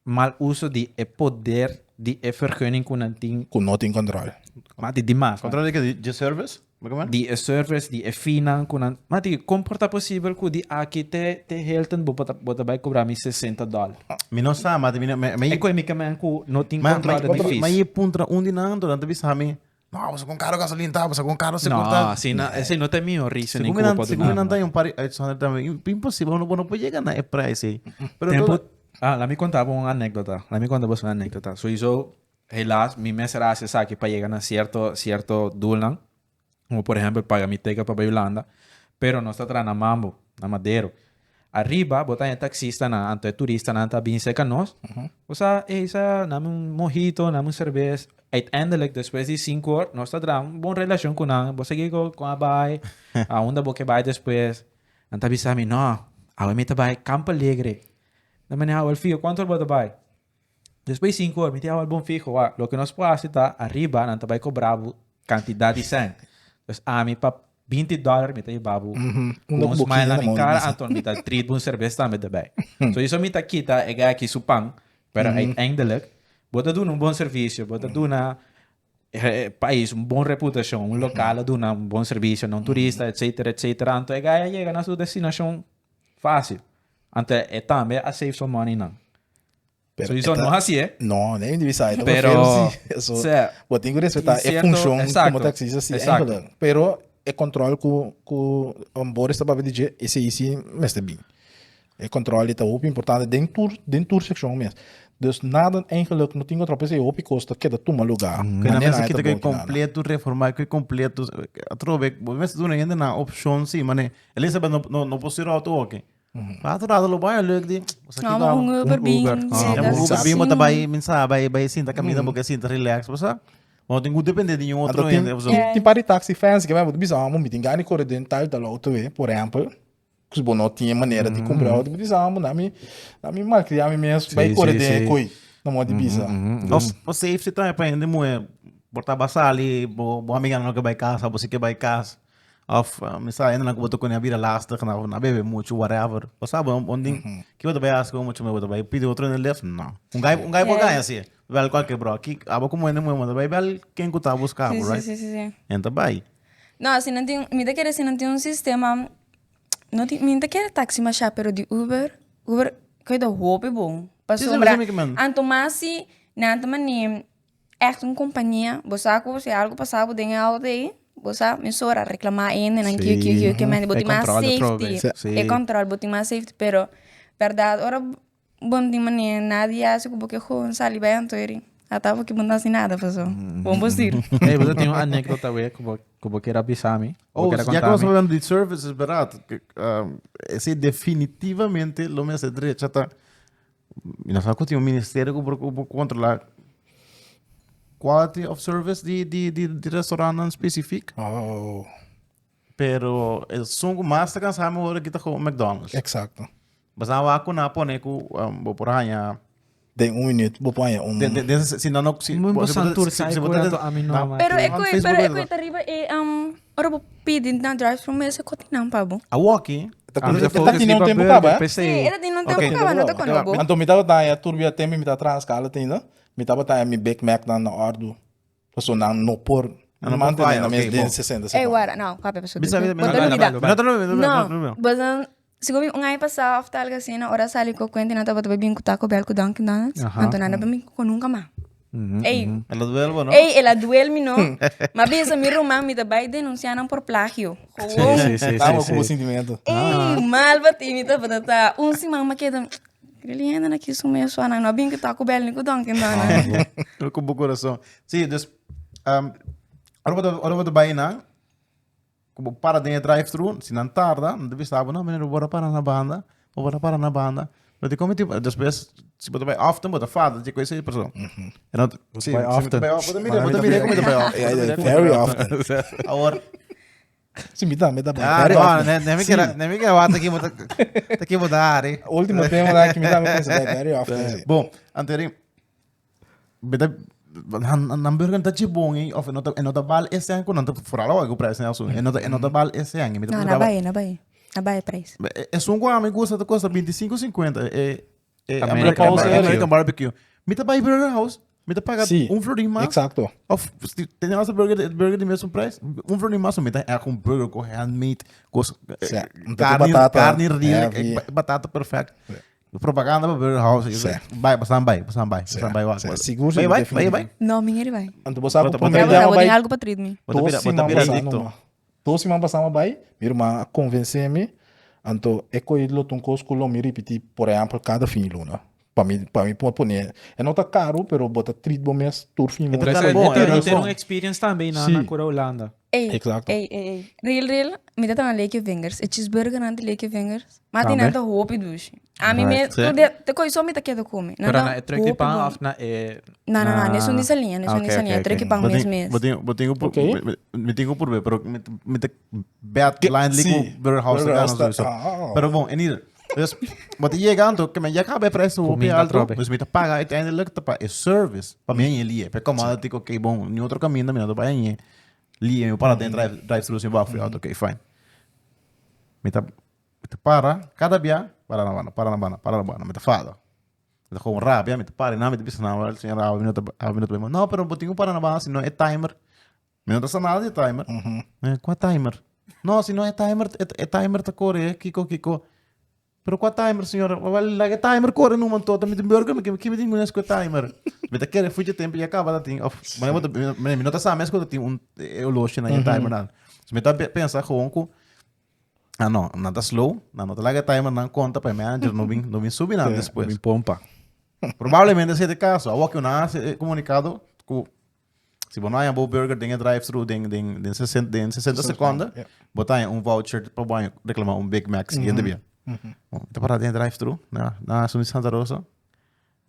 mal uso di e poder di e vergunning ku nan tin. Ku no tin control. Mati, dimas. Control di ke? Di service? Di e service, di e feenan ku nan. Mati, kon por ta posibel ku di aki te te Hilton bo ta bo ta bai kobra mi sesenta dòler? Mi no sa, mati, mi no, mi, mi. E koe mi ke men ku no tin control di fees. Ma e puntra un di nan, nan ta bisa mi, no, bo sa kon karo gasolin ta, bo sa kon karo segur ta. No, asina, esei no ta e mihor reasoning Segun ku bo por mi duna. nan ta un par di 800 tambe, imposibel, bo no por yega na e prijs ei. Pero Tempo, todo. ah, laat mi konta bo un anekdota, laat mi konta boso un anekdota. Souiso, Helaas, mi mester a hasi esaki pa yega na sierto sierto doelnan, como por ehempel paga mi ticket pa bai Hulanda, pero nos ta traha na Mambo, na Madero. Ariba bo ta haña taxistanan, anto e turistanan ta bin serka nos, bo sa, ey sa, nami un mojito, nami un serbes. Uiteindelijk, despues di sinku or, nos ta traha un bon relashon ku nan, bo sa kiko, kon a bai, a unda bo ke bai despues. Nan ta bisa mi, no, awe mi ta bai Campo Alegre. Nan mane, awel fijo, kuantu or bo ta bai? Despues di sinku or mi tin awor bon fiho wak loke nos por hasi ta ariba nan ta bai kobra bo kantidat di sèn. Dus ami pa binti dòler mi ta hiba bo ku un smile na mi kara anto mi ta treat bo un serbes tambe daarbij. So esei mi ta kita e guy aki su pan pero uiteindelijk bo ta duna un bon servisio bo ta duna e pais un bon reputashon un lokal a duna un bon servisio na un turista etcetera etcetera anto e guy a yega na su destinashon fácil anto e tambe a save some money nan. Pero So, e no ta- hasié. No, nee, di bisa, e ta Pero, prefiero si. Eso, sea, bo tin ku respetá tin e cierto- funshon exacto, komo taxista si exacto. eigenlijk. Pero e control ku ku um, Boris ta papia di dje, esei si mester bin. E control ta hopi importante den tur den tur sekshon mes. Dus nada eigenlijk no tin control, p'esei hopi kos ta keda tuma lugá. Que na Manera mesa e kita ta que bon ki nada. completo reformar, que completo. Atrobe, bo mester duna hende na option si, mane. Elizabeth no no no por stuur auto oké. Later rato lo bai leuk di. No, maar un Uber Un Uber. bin. Ah. Ja, Zeker. un Uber bin bota Sim. bai, minsa bai bai sinta caminda porque sinta relax, bosa. Maar tin goed depende di un otro Anto tin, hende of zo. tin, tin par di taxi fancy ke bo ta bisa amo mi tin gana di kore den tal tal auto e, por ehempel. Ku bo no tin e manera di kumpra auto, bo ta bisa amo na mi na mi malkria mi mes bai Sí, kore sí, den e sí. koi. Na modo di bisa. Of of safety tambe pa hende muhe por ta basali, bo bo amiga no ke bai casa, bo si ke bai cas. Of mi sa hendenan ku bo ta kone a bira lastig na na bebe muchu whatever. Bo sa bo un ding ki bo ta bai hasi ku muchu bo ta bai pidi otro hende left? No. Un gai un gai por gana si. Bel kualke bro. Aki abo komo hende muhe bo ta bai bel ken ku ta buska bo Sí, sí, right? sí, sí, sí. En ta bai. No, si nan tin, mi ta kere si nan tin un sistema, no tin, mi no ta kere taxi masha, pero di Uber, Uber koe ta hopi bon. Sí, sí, Pasobra, sí, mi ke men. anto mas si nan ta mane Echt un kompania, bo sa ku si algu pasa bo den e auto ei, bo sa mesora reklamá hende nan kiu kiu kiu kiu mende, bo E tin mas control atrobe, safety, sí. e control bo tin mas safety, pero bèrdat ora bo no tin manera nadie hasi ku bo ke gewoon sali bai anto eri ata bo ke bo no hasi nada paso bon bo sirbi. Ey, bo ta tin un anekdota wea ku bo ku bo kier a bisa mi, ku bo Oh, kier a ya konta ku nos mi. hablando di services, bèrdat, esei definitivamente lo mester drecha ta Mi no sa ku tin un ministerio ku por ku por kontrolá quality of service di di di di restaurantnan spesifik. Oh. Pero esun ku mas ta kansa mi ora kita gewoon McDonald's. Exacto. Basa wak ku na pone ku um, bo por haña Den un minuut bo por haña un den den den si no no si Mun bo bo si bo santur si sai si bo kura ta to ami no na ma. Pero e on koe, Facebook pero e bo koe ta riba e um, ora bo pidi na drive-thru mes e kotinan pa bo. Awoki Ta Ami ta ta focus tine un riba tempo burger, kaba, eh? Sí, p'esei. e ta tine un tempo Ok. kaba, no ta kono bo. Anto mi tabata haña tur bia tempo mi ta traha skala tinda, mi tabata haña mi Big Mac nan na ordu. Pasobra nan no por Nan no por mantene falla, nan mes ok, den bon. 60 Ey, secondo. guarda, no, papia paso. Bisa, bisa, Bo ta Bai, lubida. bai, bai. No, no, no, no, No, no, no. bosan, sigur mi un aña pasá of tal asina, ora sali ku kuenta nan tabata bai bin ku Taco Bell ku Dunkin Donuts, Aha. anto nan a bin ku nunka mas. Ey, El a duel bo, no? ey, el a duel mi no. Ma bisa mi ruman mi ta bai denunsiá nan por plagio. Gewoon. Sí, sí, sí, Tama sí, ku bo sí. sintimento. Ey, mal bati mi tabata ta. Un siman mi a keda, Really hende na kies un mes nan no a bin ku Taco Bell ni ku Dunkin Donuts. Ku bo corazón. Sí, dus, um, ora bo ta, ora bo ta bai nan, ku bo para den e drive-thru, si nan tarda, nan ta bisa bo, no, meneer, bo por a para na banda, bo por a para na banda. Pero di come tipo, despues, si bo ta bai often, bo ta fada di koe esei persoon. En dan, sí, bai si bo ta often. bai often, bo ta mira, bo ta mira como ta bai often. Ja, Bo ta ja, mira como ta very bai often. Awor, Si mi tambe ta bai ah, very no, often. ne, ne mi kera, ne mi kera wata ki bo ta, ta ki bo ta hari. Ultimo tema da ki mi tambe pensa bai very often. Si. Bon, anteri, beta, nan, nan burger ta chibon eh, of no ta, no ta bal ese ang ku nan ta vooral awor ku prijs na su. E no ta, e no ta bal ese ang. Mi ta No, na preguntaba, bai, na bai. Na bai prijs. Esun ku ami gusta ta kosta 25.50. E, e American American, barbecue. American barbecue. Mi ta bai Burger House, mi ta paga Sí, un florin mas. Exacto. Of si tene hasta burger, burger di mesmo prijs. Un florin mas, mi ta echt un burger con handmade, cos, Sí, un carne, batata carne redelijk, heavy. batata perfect. Propaganda pa Burger House. Sí. Bai, pasan bai, pasan bai, Sí, pasan bai. sí, Bai, sigur, bai, sigur, bai, bai, bai. No, mi ngeri bai. Anto bo sa ku Bota- promé bota- biaha Bo bai tin algo pa treat mi. Bota dos bira, bota siman bira pasá adicto. numa. Dos siman pasá mi bai, mi ruman a konvensé mi, anto e koe lo ta un kos ku lo mi ripití, por ehèmpel, kada fin di luna. Pa mi, pa mi por pone, e no ta karu, pero bo ta treat bo mes tur fin di E ta luna. karu bon, E e ta tin bon. un experience tambe na Sí. na Cura Hulanda. Ey, Exacto. ey, ey, ey. Real, real, mi ta traha Lake Fingers. E cheeseburgernan di Lake Fingers. Ma di Tambe. nan ta hopi dushi. Ami me, Right. tur dia, te koe so mi ta keda come. Nan Pero ta na e truck di hopi pan bon. of na e... No, no, no, Na- nesun di saliña, nesun di Ah, ok, saliña. ok, Truck di ok. pan Bo mes tin, mes. bo tin, bo tin ku por, Ok. mi, mi tin ku por pero mi, mi ta bad blindly Sí. ku Burger House ta Burger gana House ta- sowieso. ah. Pero bon, in ieder. Dus, bo ta yega anto, ke men ya kaba e prijs hopi Kuminda alto, trobe. dus mi ta paga uiteindelijk ta pa e service. Pa mi a lie. Pe como dat ik, oké, bon, ni otro caminda mi no ta bai a lie. Mi para den drive, drive-thru sin wak auto, oké, fine. Mi ta, mi ta para, cada bia, para na banda, para na banda, para na banda, mi ta fada. Mi ta gewoon rabia, mi ta para, na mi ta bisa na, wel, señora, mi no ta, mi no ta bai. No, pero bo tin ku para na banda, si no e timer. Mi no ta sa nada di timer. Eh, kua timer? No, si no e timer, e, e timer ta kore, kiko, kiko. Pero kua timer, señora? Wel, laga e timer kore numa anto, mi tin burger, mi ki mi tin kunes ku e timer. Mi ta kere fuchi tempo ya kaba ta tin, of, mi, mi, mi no ta sa mes ku ta tin un e horloge na e timer nan. So mi ta pensa gewoon ku, ah no, nan ta slow, nan no ta laga e timer nan konta pa e manager no bin, no bin subi nan despues. Bin pompa. Probablemente esei ta e kaso. Awor ku nan hasi e komunikado ku Si bo no haña bo burger den e drive-thru den den den 60 den 60 seconde, yeah. bo ta haña un voucher pa bo haña reclama un Big Mac siguiente bia. Bon, mi ta para den e drive-thru na na Asunción Santa Rosa.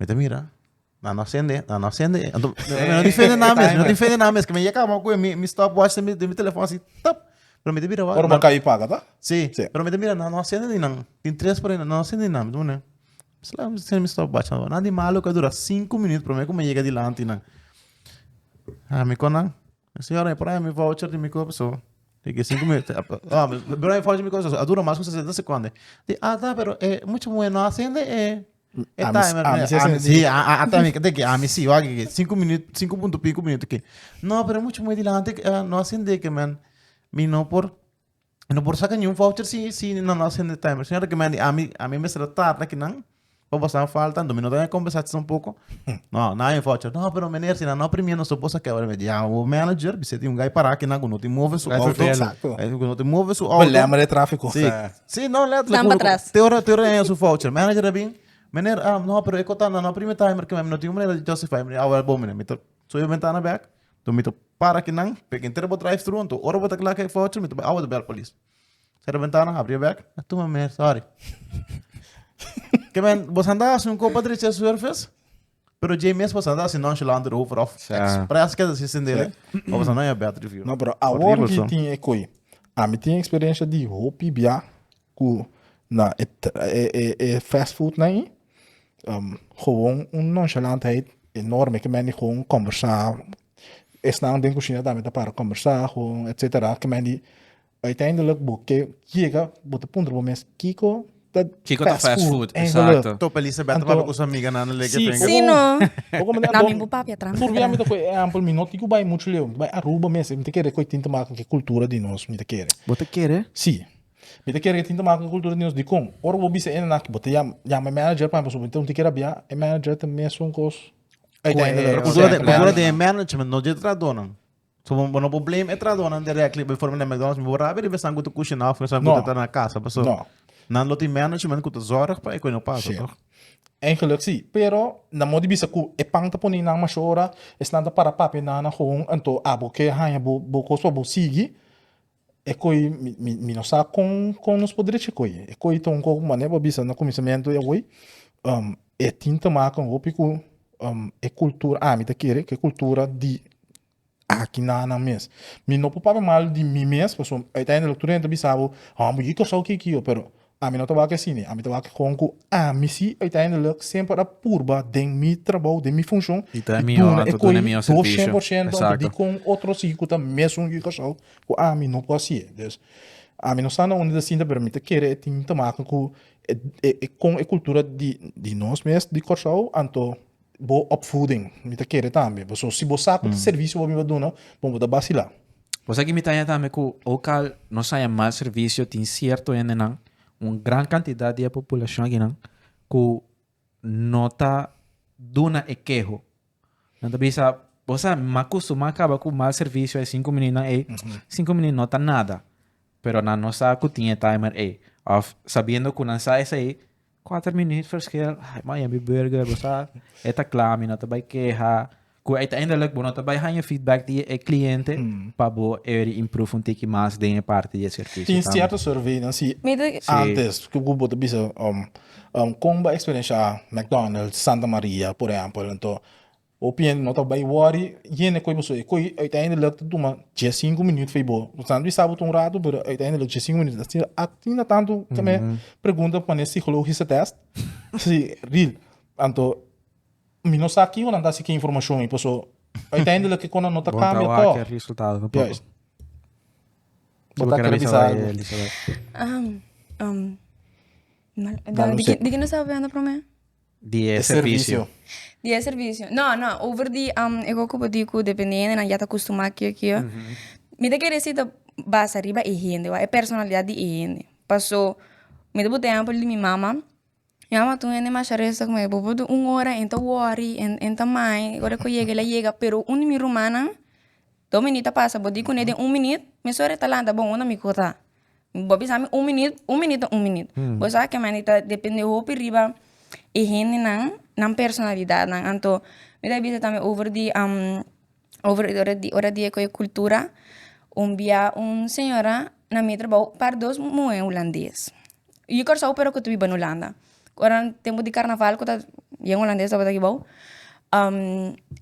Mi ta mira, nan no sende, nan no sende. Anto, mi no defende nan mes, mi no defende nan mes, ke mi ya kaba ku mi mi stopwatch den mi den mi telefon asi, tap. Pero mi ta mira wak, Ora bo kai paga, ta? Sí, Sí. pero mi ta mira, nan no sende ni nan. Tin tres por ahí, nan no sende ni nan. Mi ta pone, Sla, mi sende mi stopwatch. Nan di malo ku a dura sinku minuut prome ku mi yega dilanti nan. Ah, mi konan. Señora, por ahí mi voucher di mi koop so. Di que 5 minutos. Ah, pero mi voucher di mi koop so. A dura mas ku 60 seconden. Di, ah, ta, pero eh, mucho bueno haciendo eh. Eh, A mi- timer. a mi sí A mi haciendo- sí, a a a mi de que a mi sí, wa que 5 minutos, 5 punto pico minutos que. No, pero mucho muy delante, eh, no haciendo que man. Mi no por No por saca ni un voucher si, si no no hacen timer. Señora, que me, a mí, a mí me será tarde que nan. Pa pasar falta, mi no tengo conversación un poco. No, nada en voucher. No, pero meneer, si no no primiendo su cosa que ahora me ya o manager, se tiene un guy para que no te mueve su Guy auto. Exacto. No te mueve su auto. Problema de tráfico. Sí, sí, no, letterlijk. Staan atrás. Te hora, te hora en su voucher. Manager bin, meneer, ah, no, pero ik kon no prima timer que me no tengo manera de justify. Meneer, ah, wel, bom, meneer, mi ta subi ventana back. Toen mi ta para kinan, pek entero bo drive-thru, anto ora bo ta kla ku e voucher, mi ta bai awa ta bel polis. Sera bentana, habri e bek, a tuma meneer, sorry. Ke men, bo anda hasi un kopa drecha service, pero dje mes bo anda hasi nonchalant erover of Ja. expres ke ta hasi sendele, of bo no ya bad review. No, pero awor Horrible, ki so. tin e koi. Ami tin experiencia di hopi bia cu na e e e fast food nan ei gewoon un nonchalantheid enorme ke men di gewoon combersa esnan den cushina tambe ta para combersa gewoon etcetera ke men di uiteindelijk bo ke yega bo ta puntra bo mes kiko ta Kiko ta fast food, eigenlijk. exacto. Top Elizabeth Anto- papia ku su amiganan leke Sí, penga. Sí, no. Poko manera Na don- mi bo papia trampa. Tur bia mi ta koe ehempel, mi no tin ku bai muchu leu, mi ta bai Aruba mes, mi ta kere koe tin te maken ku e kultura di nos, mi ta kere. Bo ta kere? Sí. Mi ta kere tin te maken ku e kultura di nos, dikon? Ora bo bisa ene nan, bo ta yama yama e manager pa mi, pasobra mi ta un tiki rabia, e manager ta mesun kos uiteindelijk. Pero kultura de, Sempre. kultura de management, no dje trahadónan. So bo bo no por blame e trahadónan directly, bijvoorbeeld na McDonald's, mi por rabia riba esnan ku ta kushiná òf esnan ku No. ta na kasa, paso No. nan lo tin management ku ta zorg pa e kos no pasa, Sí. toch? Eigenlijk sí, pero na modo di bisa ku e pan ta pone nan masha ora, esnan ta para papia nan nan gewoon, anto abo ke haña bo bo kos pa bo sigui, e koi mi mi mi no sa kon kon nos por drecha e koi. E koi ta un kos manera bo a bisa na kuminsamentu e awor, e tin te maken hopi ku e kultura, ami ta kere ku e kultura di Aki na nan mes. Mi no por papia mal di mi mes, pasobra uiteindelijk tur hende ta bisa bo, hòmber yu Kòrsou ki kio, pero ami no ta wak asina, ami ta wak kon ku ami si uiteindelijk semper a purba den mi trabou, den mi funshon, I ta e di mihó, duna e anto duna e koi mihó dos shen servisio. por shento, anto Exacto. dikon otro si ku ta mesun yu Kòrsou ku ami no por hasié. Dus, ami no sa na unda ta sinta, pero mi ta kere e tin te maken ku e e kon e kultura di di nos mes di Kòrsou, anto Bo opvoeding, mi ta kere tambe. Pasobra si bo sa ku ta servisio bo mi ba duna, bo bo ta basilá. Bo sa ki mi ta haña tambe ku okal nos haña mal servisio tin sierto hendenan, un gran kantidat di e populashon akinan ku no ta duna e keho. Nan ta bisa, bo sa mi a kustumá kaba ku mal servisio e sinku minütnan ei, sinku minüt no ta nada. Pero nan no sa ku tin e timer ei. Òf sabiendo ku nan sa esei, Kuater minuut verschil, ay man ya mi burger, bo sa, e ta kla, mi no ta bai keha. Ku uiteindelijk bo no ta bai haña feedback di e kliente pa bo eri improve un tiki mas den e parti di e servisio Tin tambe. sierto surveynan si Mi ta Sí. antes ku bo ta bisa kon bo a eksperenshá McDonald's, Santa Maria por ehèmpel, anto Hopi hende no ta bai wòri yende koe pasobra e koe uiteindelijk ta tuma diesinku minuut fo'i bo. Bo ta bisa bo ta un ratu pero uiteindelijk diesinku minuut. Asina asina tantu ta me pregunta pa ne psikologische test. Si, real. Anto mi no sa kiko nan ta hasi ku e informashon ei pasobra uiteindelijk e konan no ta Bon ta kambia wak tòg. e resultado tampoco. Juist. Bo Bo ta kere kere bisa bisa algo, algu? Elizabeth? Dale un Di sep. di ki nos tabata hablando promé? Di e E servicio. servicio. Di e servicio. No, no, over di um, e koko bo di ku dependiendo nan ya ta kustumá kio kio. Mi ta kere si ta basa riba e hende, wak, e personalidad di e hende. Paso, mi ta pone ehempel di mi mama. Mi mama ta un hende masha resa ku mi, bo por duna un ora, e ta wòri, e ta mai, ora ku yega el a yega, pero un di mi rumannan, dos minüt a pasa, bo di kuné den un minüt, mesora e ta lanta, bon, unda mi ku ta? Bo bisa mi un minuut, un minuut ta un minuut. Bo sa ke manera ta depende hopi riba e hendenan, nan personalidadnan. Anto mi ta bisa tambe over di over ora di ora di e koe kultura, un bia un señora na mi trabou par dos muhé hulandes. Yu Kòrsou pero ku ta biba na Hulanda. Ora tempu di karnaval ku ta yen hulandes tabata aki bou,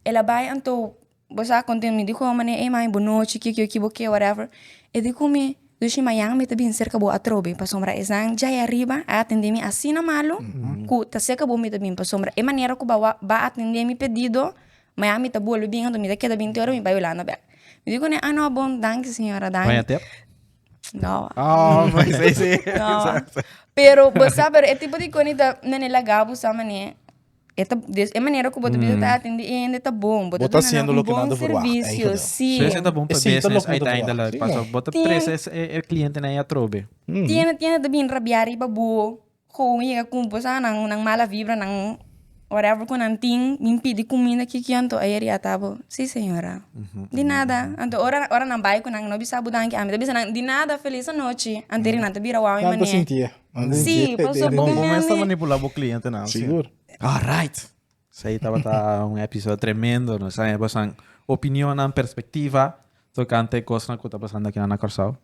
el a bai anto Bo sa konten mi di ku mane ey mami bo nochi kiko kiko bo ke whatever e di ku mi dushi mañan mi ta bin serka bo atrobe pasobra esnan djai ariba a atende mi asina malu ku ta serka bo mi ta bin pasobra e manera ku ba ba atende mi pedido mañan mi ta bolbe bin anto mi ta keda binti ora mi bai Hulanda bek mi di kune ah no bon danki señora danki. Baña tep? No. Oh, pues sí, sí. No. Pero bo sa pero e tipo di koni ta nene laga bo sa mane E ta des e manera ku bo ta bisa ta atendé e hende ta bon. Bo Bo ta ta duna nan haciendo un loke nan bon ta verwacht, servisio, eigenlijk. sí. So esei ta bon pa Esei ta business loke bo ta verwacht, uiteindelijk. sí. Paso bo ta Tin- trese es- e, e clientenan ei atrobe. Tiene tiene ta bin rabiá riba bo, gewoon yega ku bo sa nan nan mala vibra, nan whatever ku nan tin, bin pidi kuminda kiki anto ayer ya ta bo, sí señora, di nada. Anto ora ora nan bai ku nan no bisa bo danki, ami ta bisa nan di nada, felis anochi. Anto nan ta bira wou mi Nan ta manera. sintié. Nan ta Sí, sintié. pasobra Bon, bo bo mes ta mende. manipulá bo clientenan, sí. Sigur. Alright. Esei tabata un episodio tremendo. Nos a haña bosan opinionnan, perspectiva tocante cosnan cu ta pasando aki na Curaçao.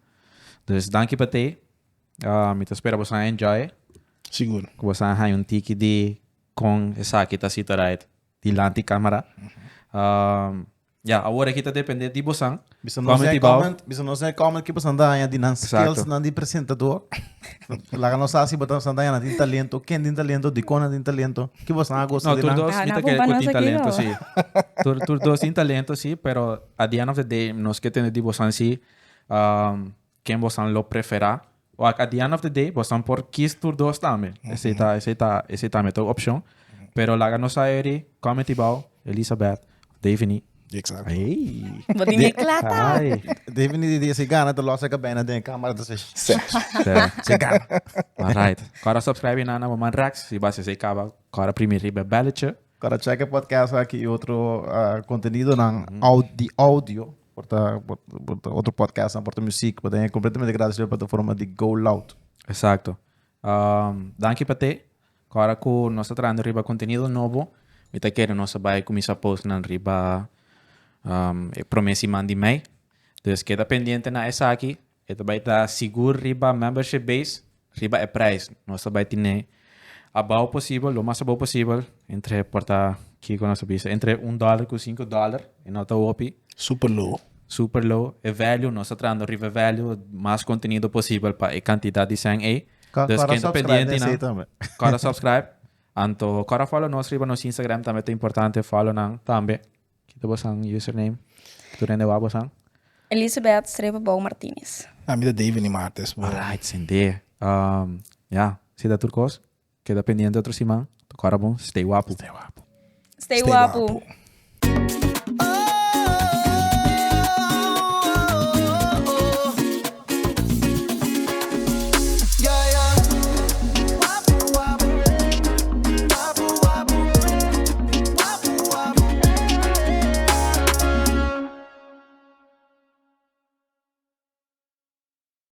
Dus danki pa te. Ah, mi ta spera bosan a enjoy. Sigur. Cu bosan a haña un tiki di con esaki ta sita right dilanti camera. Um, Ya, awor aki ta depende di bosan. Bisa nos Comment den ibao. comment, bisa nos den comment ki bosan ta haña di nan skills Exacto. nan di presentador. Laga nos sa si bosan ta haña nan tin talento, ken tin talento, dikon nan tin talento, ki bosan a gosta No, di tur nan. dos Ah, mi na ta kere pumpa ku nos tin aki talento, no. sí. Tur, tur dos tin talento, sí, pero at the end of the day nos ke tende di bosan si um, ken bosan lo preferá. O at the end of the day bosan por kies tur dos tambe. Esei ta, esei ta, esei tambe ta un opshon. Pero laga nos sa eri, comment ibao, Elizabeth, Daviny. Exacto. Hey. Bo tin e klata. Ai. David di di si gana te losa cabena den camera te se. Se. Se gana. Alright. Kora subscribe na na Maman Rex. Si base se kaba, kora primi riba belletje. Kora check e podcast aki y otro uh, contenido nan au, di audio. Porta, porta otro podcast nan, porta muziek. Porta completamente gratis via plataforma di Go Loud. Exacto. Um, danki pa te. Kora ku nos ta trahando riba contenido nobo, mi ta kere nos a bai kuminsá post nan riba um, e promé siman di mei. Dus keda pendiente na esaki. E ta bai ta sigur riba membership base, riba e prijs. Nos ta bai tine abao posibel, lo mas abao posibel, entre por ta, kiko nos ta bisa, entre un dòler ku sinku dòler, e no ta hopi. Super low. Super low. E value, nos ta trahando riba e value, mas contenido posibel pa e cantidad di sèn ei. Dus Kora ken ta subscribe pendiente den nan, esei tambe. kora subscribe. Anto kora follow nos riba nos Instagram tambe ta importante, follow nan tambe. Kita bosan username? Tur hende wak bosan? Elizabeth Strepa Bou Martinez. Ami ta Daviny Martes. Bo. Alright, sende. Um, ya, si ta tur kos. Keda pendiente otro siman. Kora bon, stay wapu. Stay wapu. Stay Stay wapu. wapu.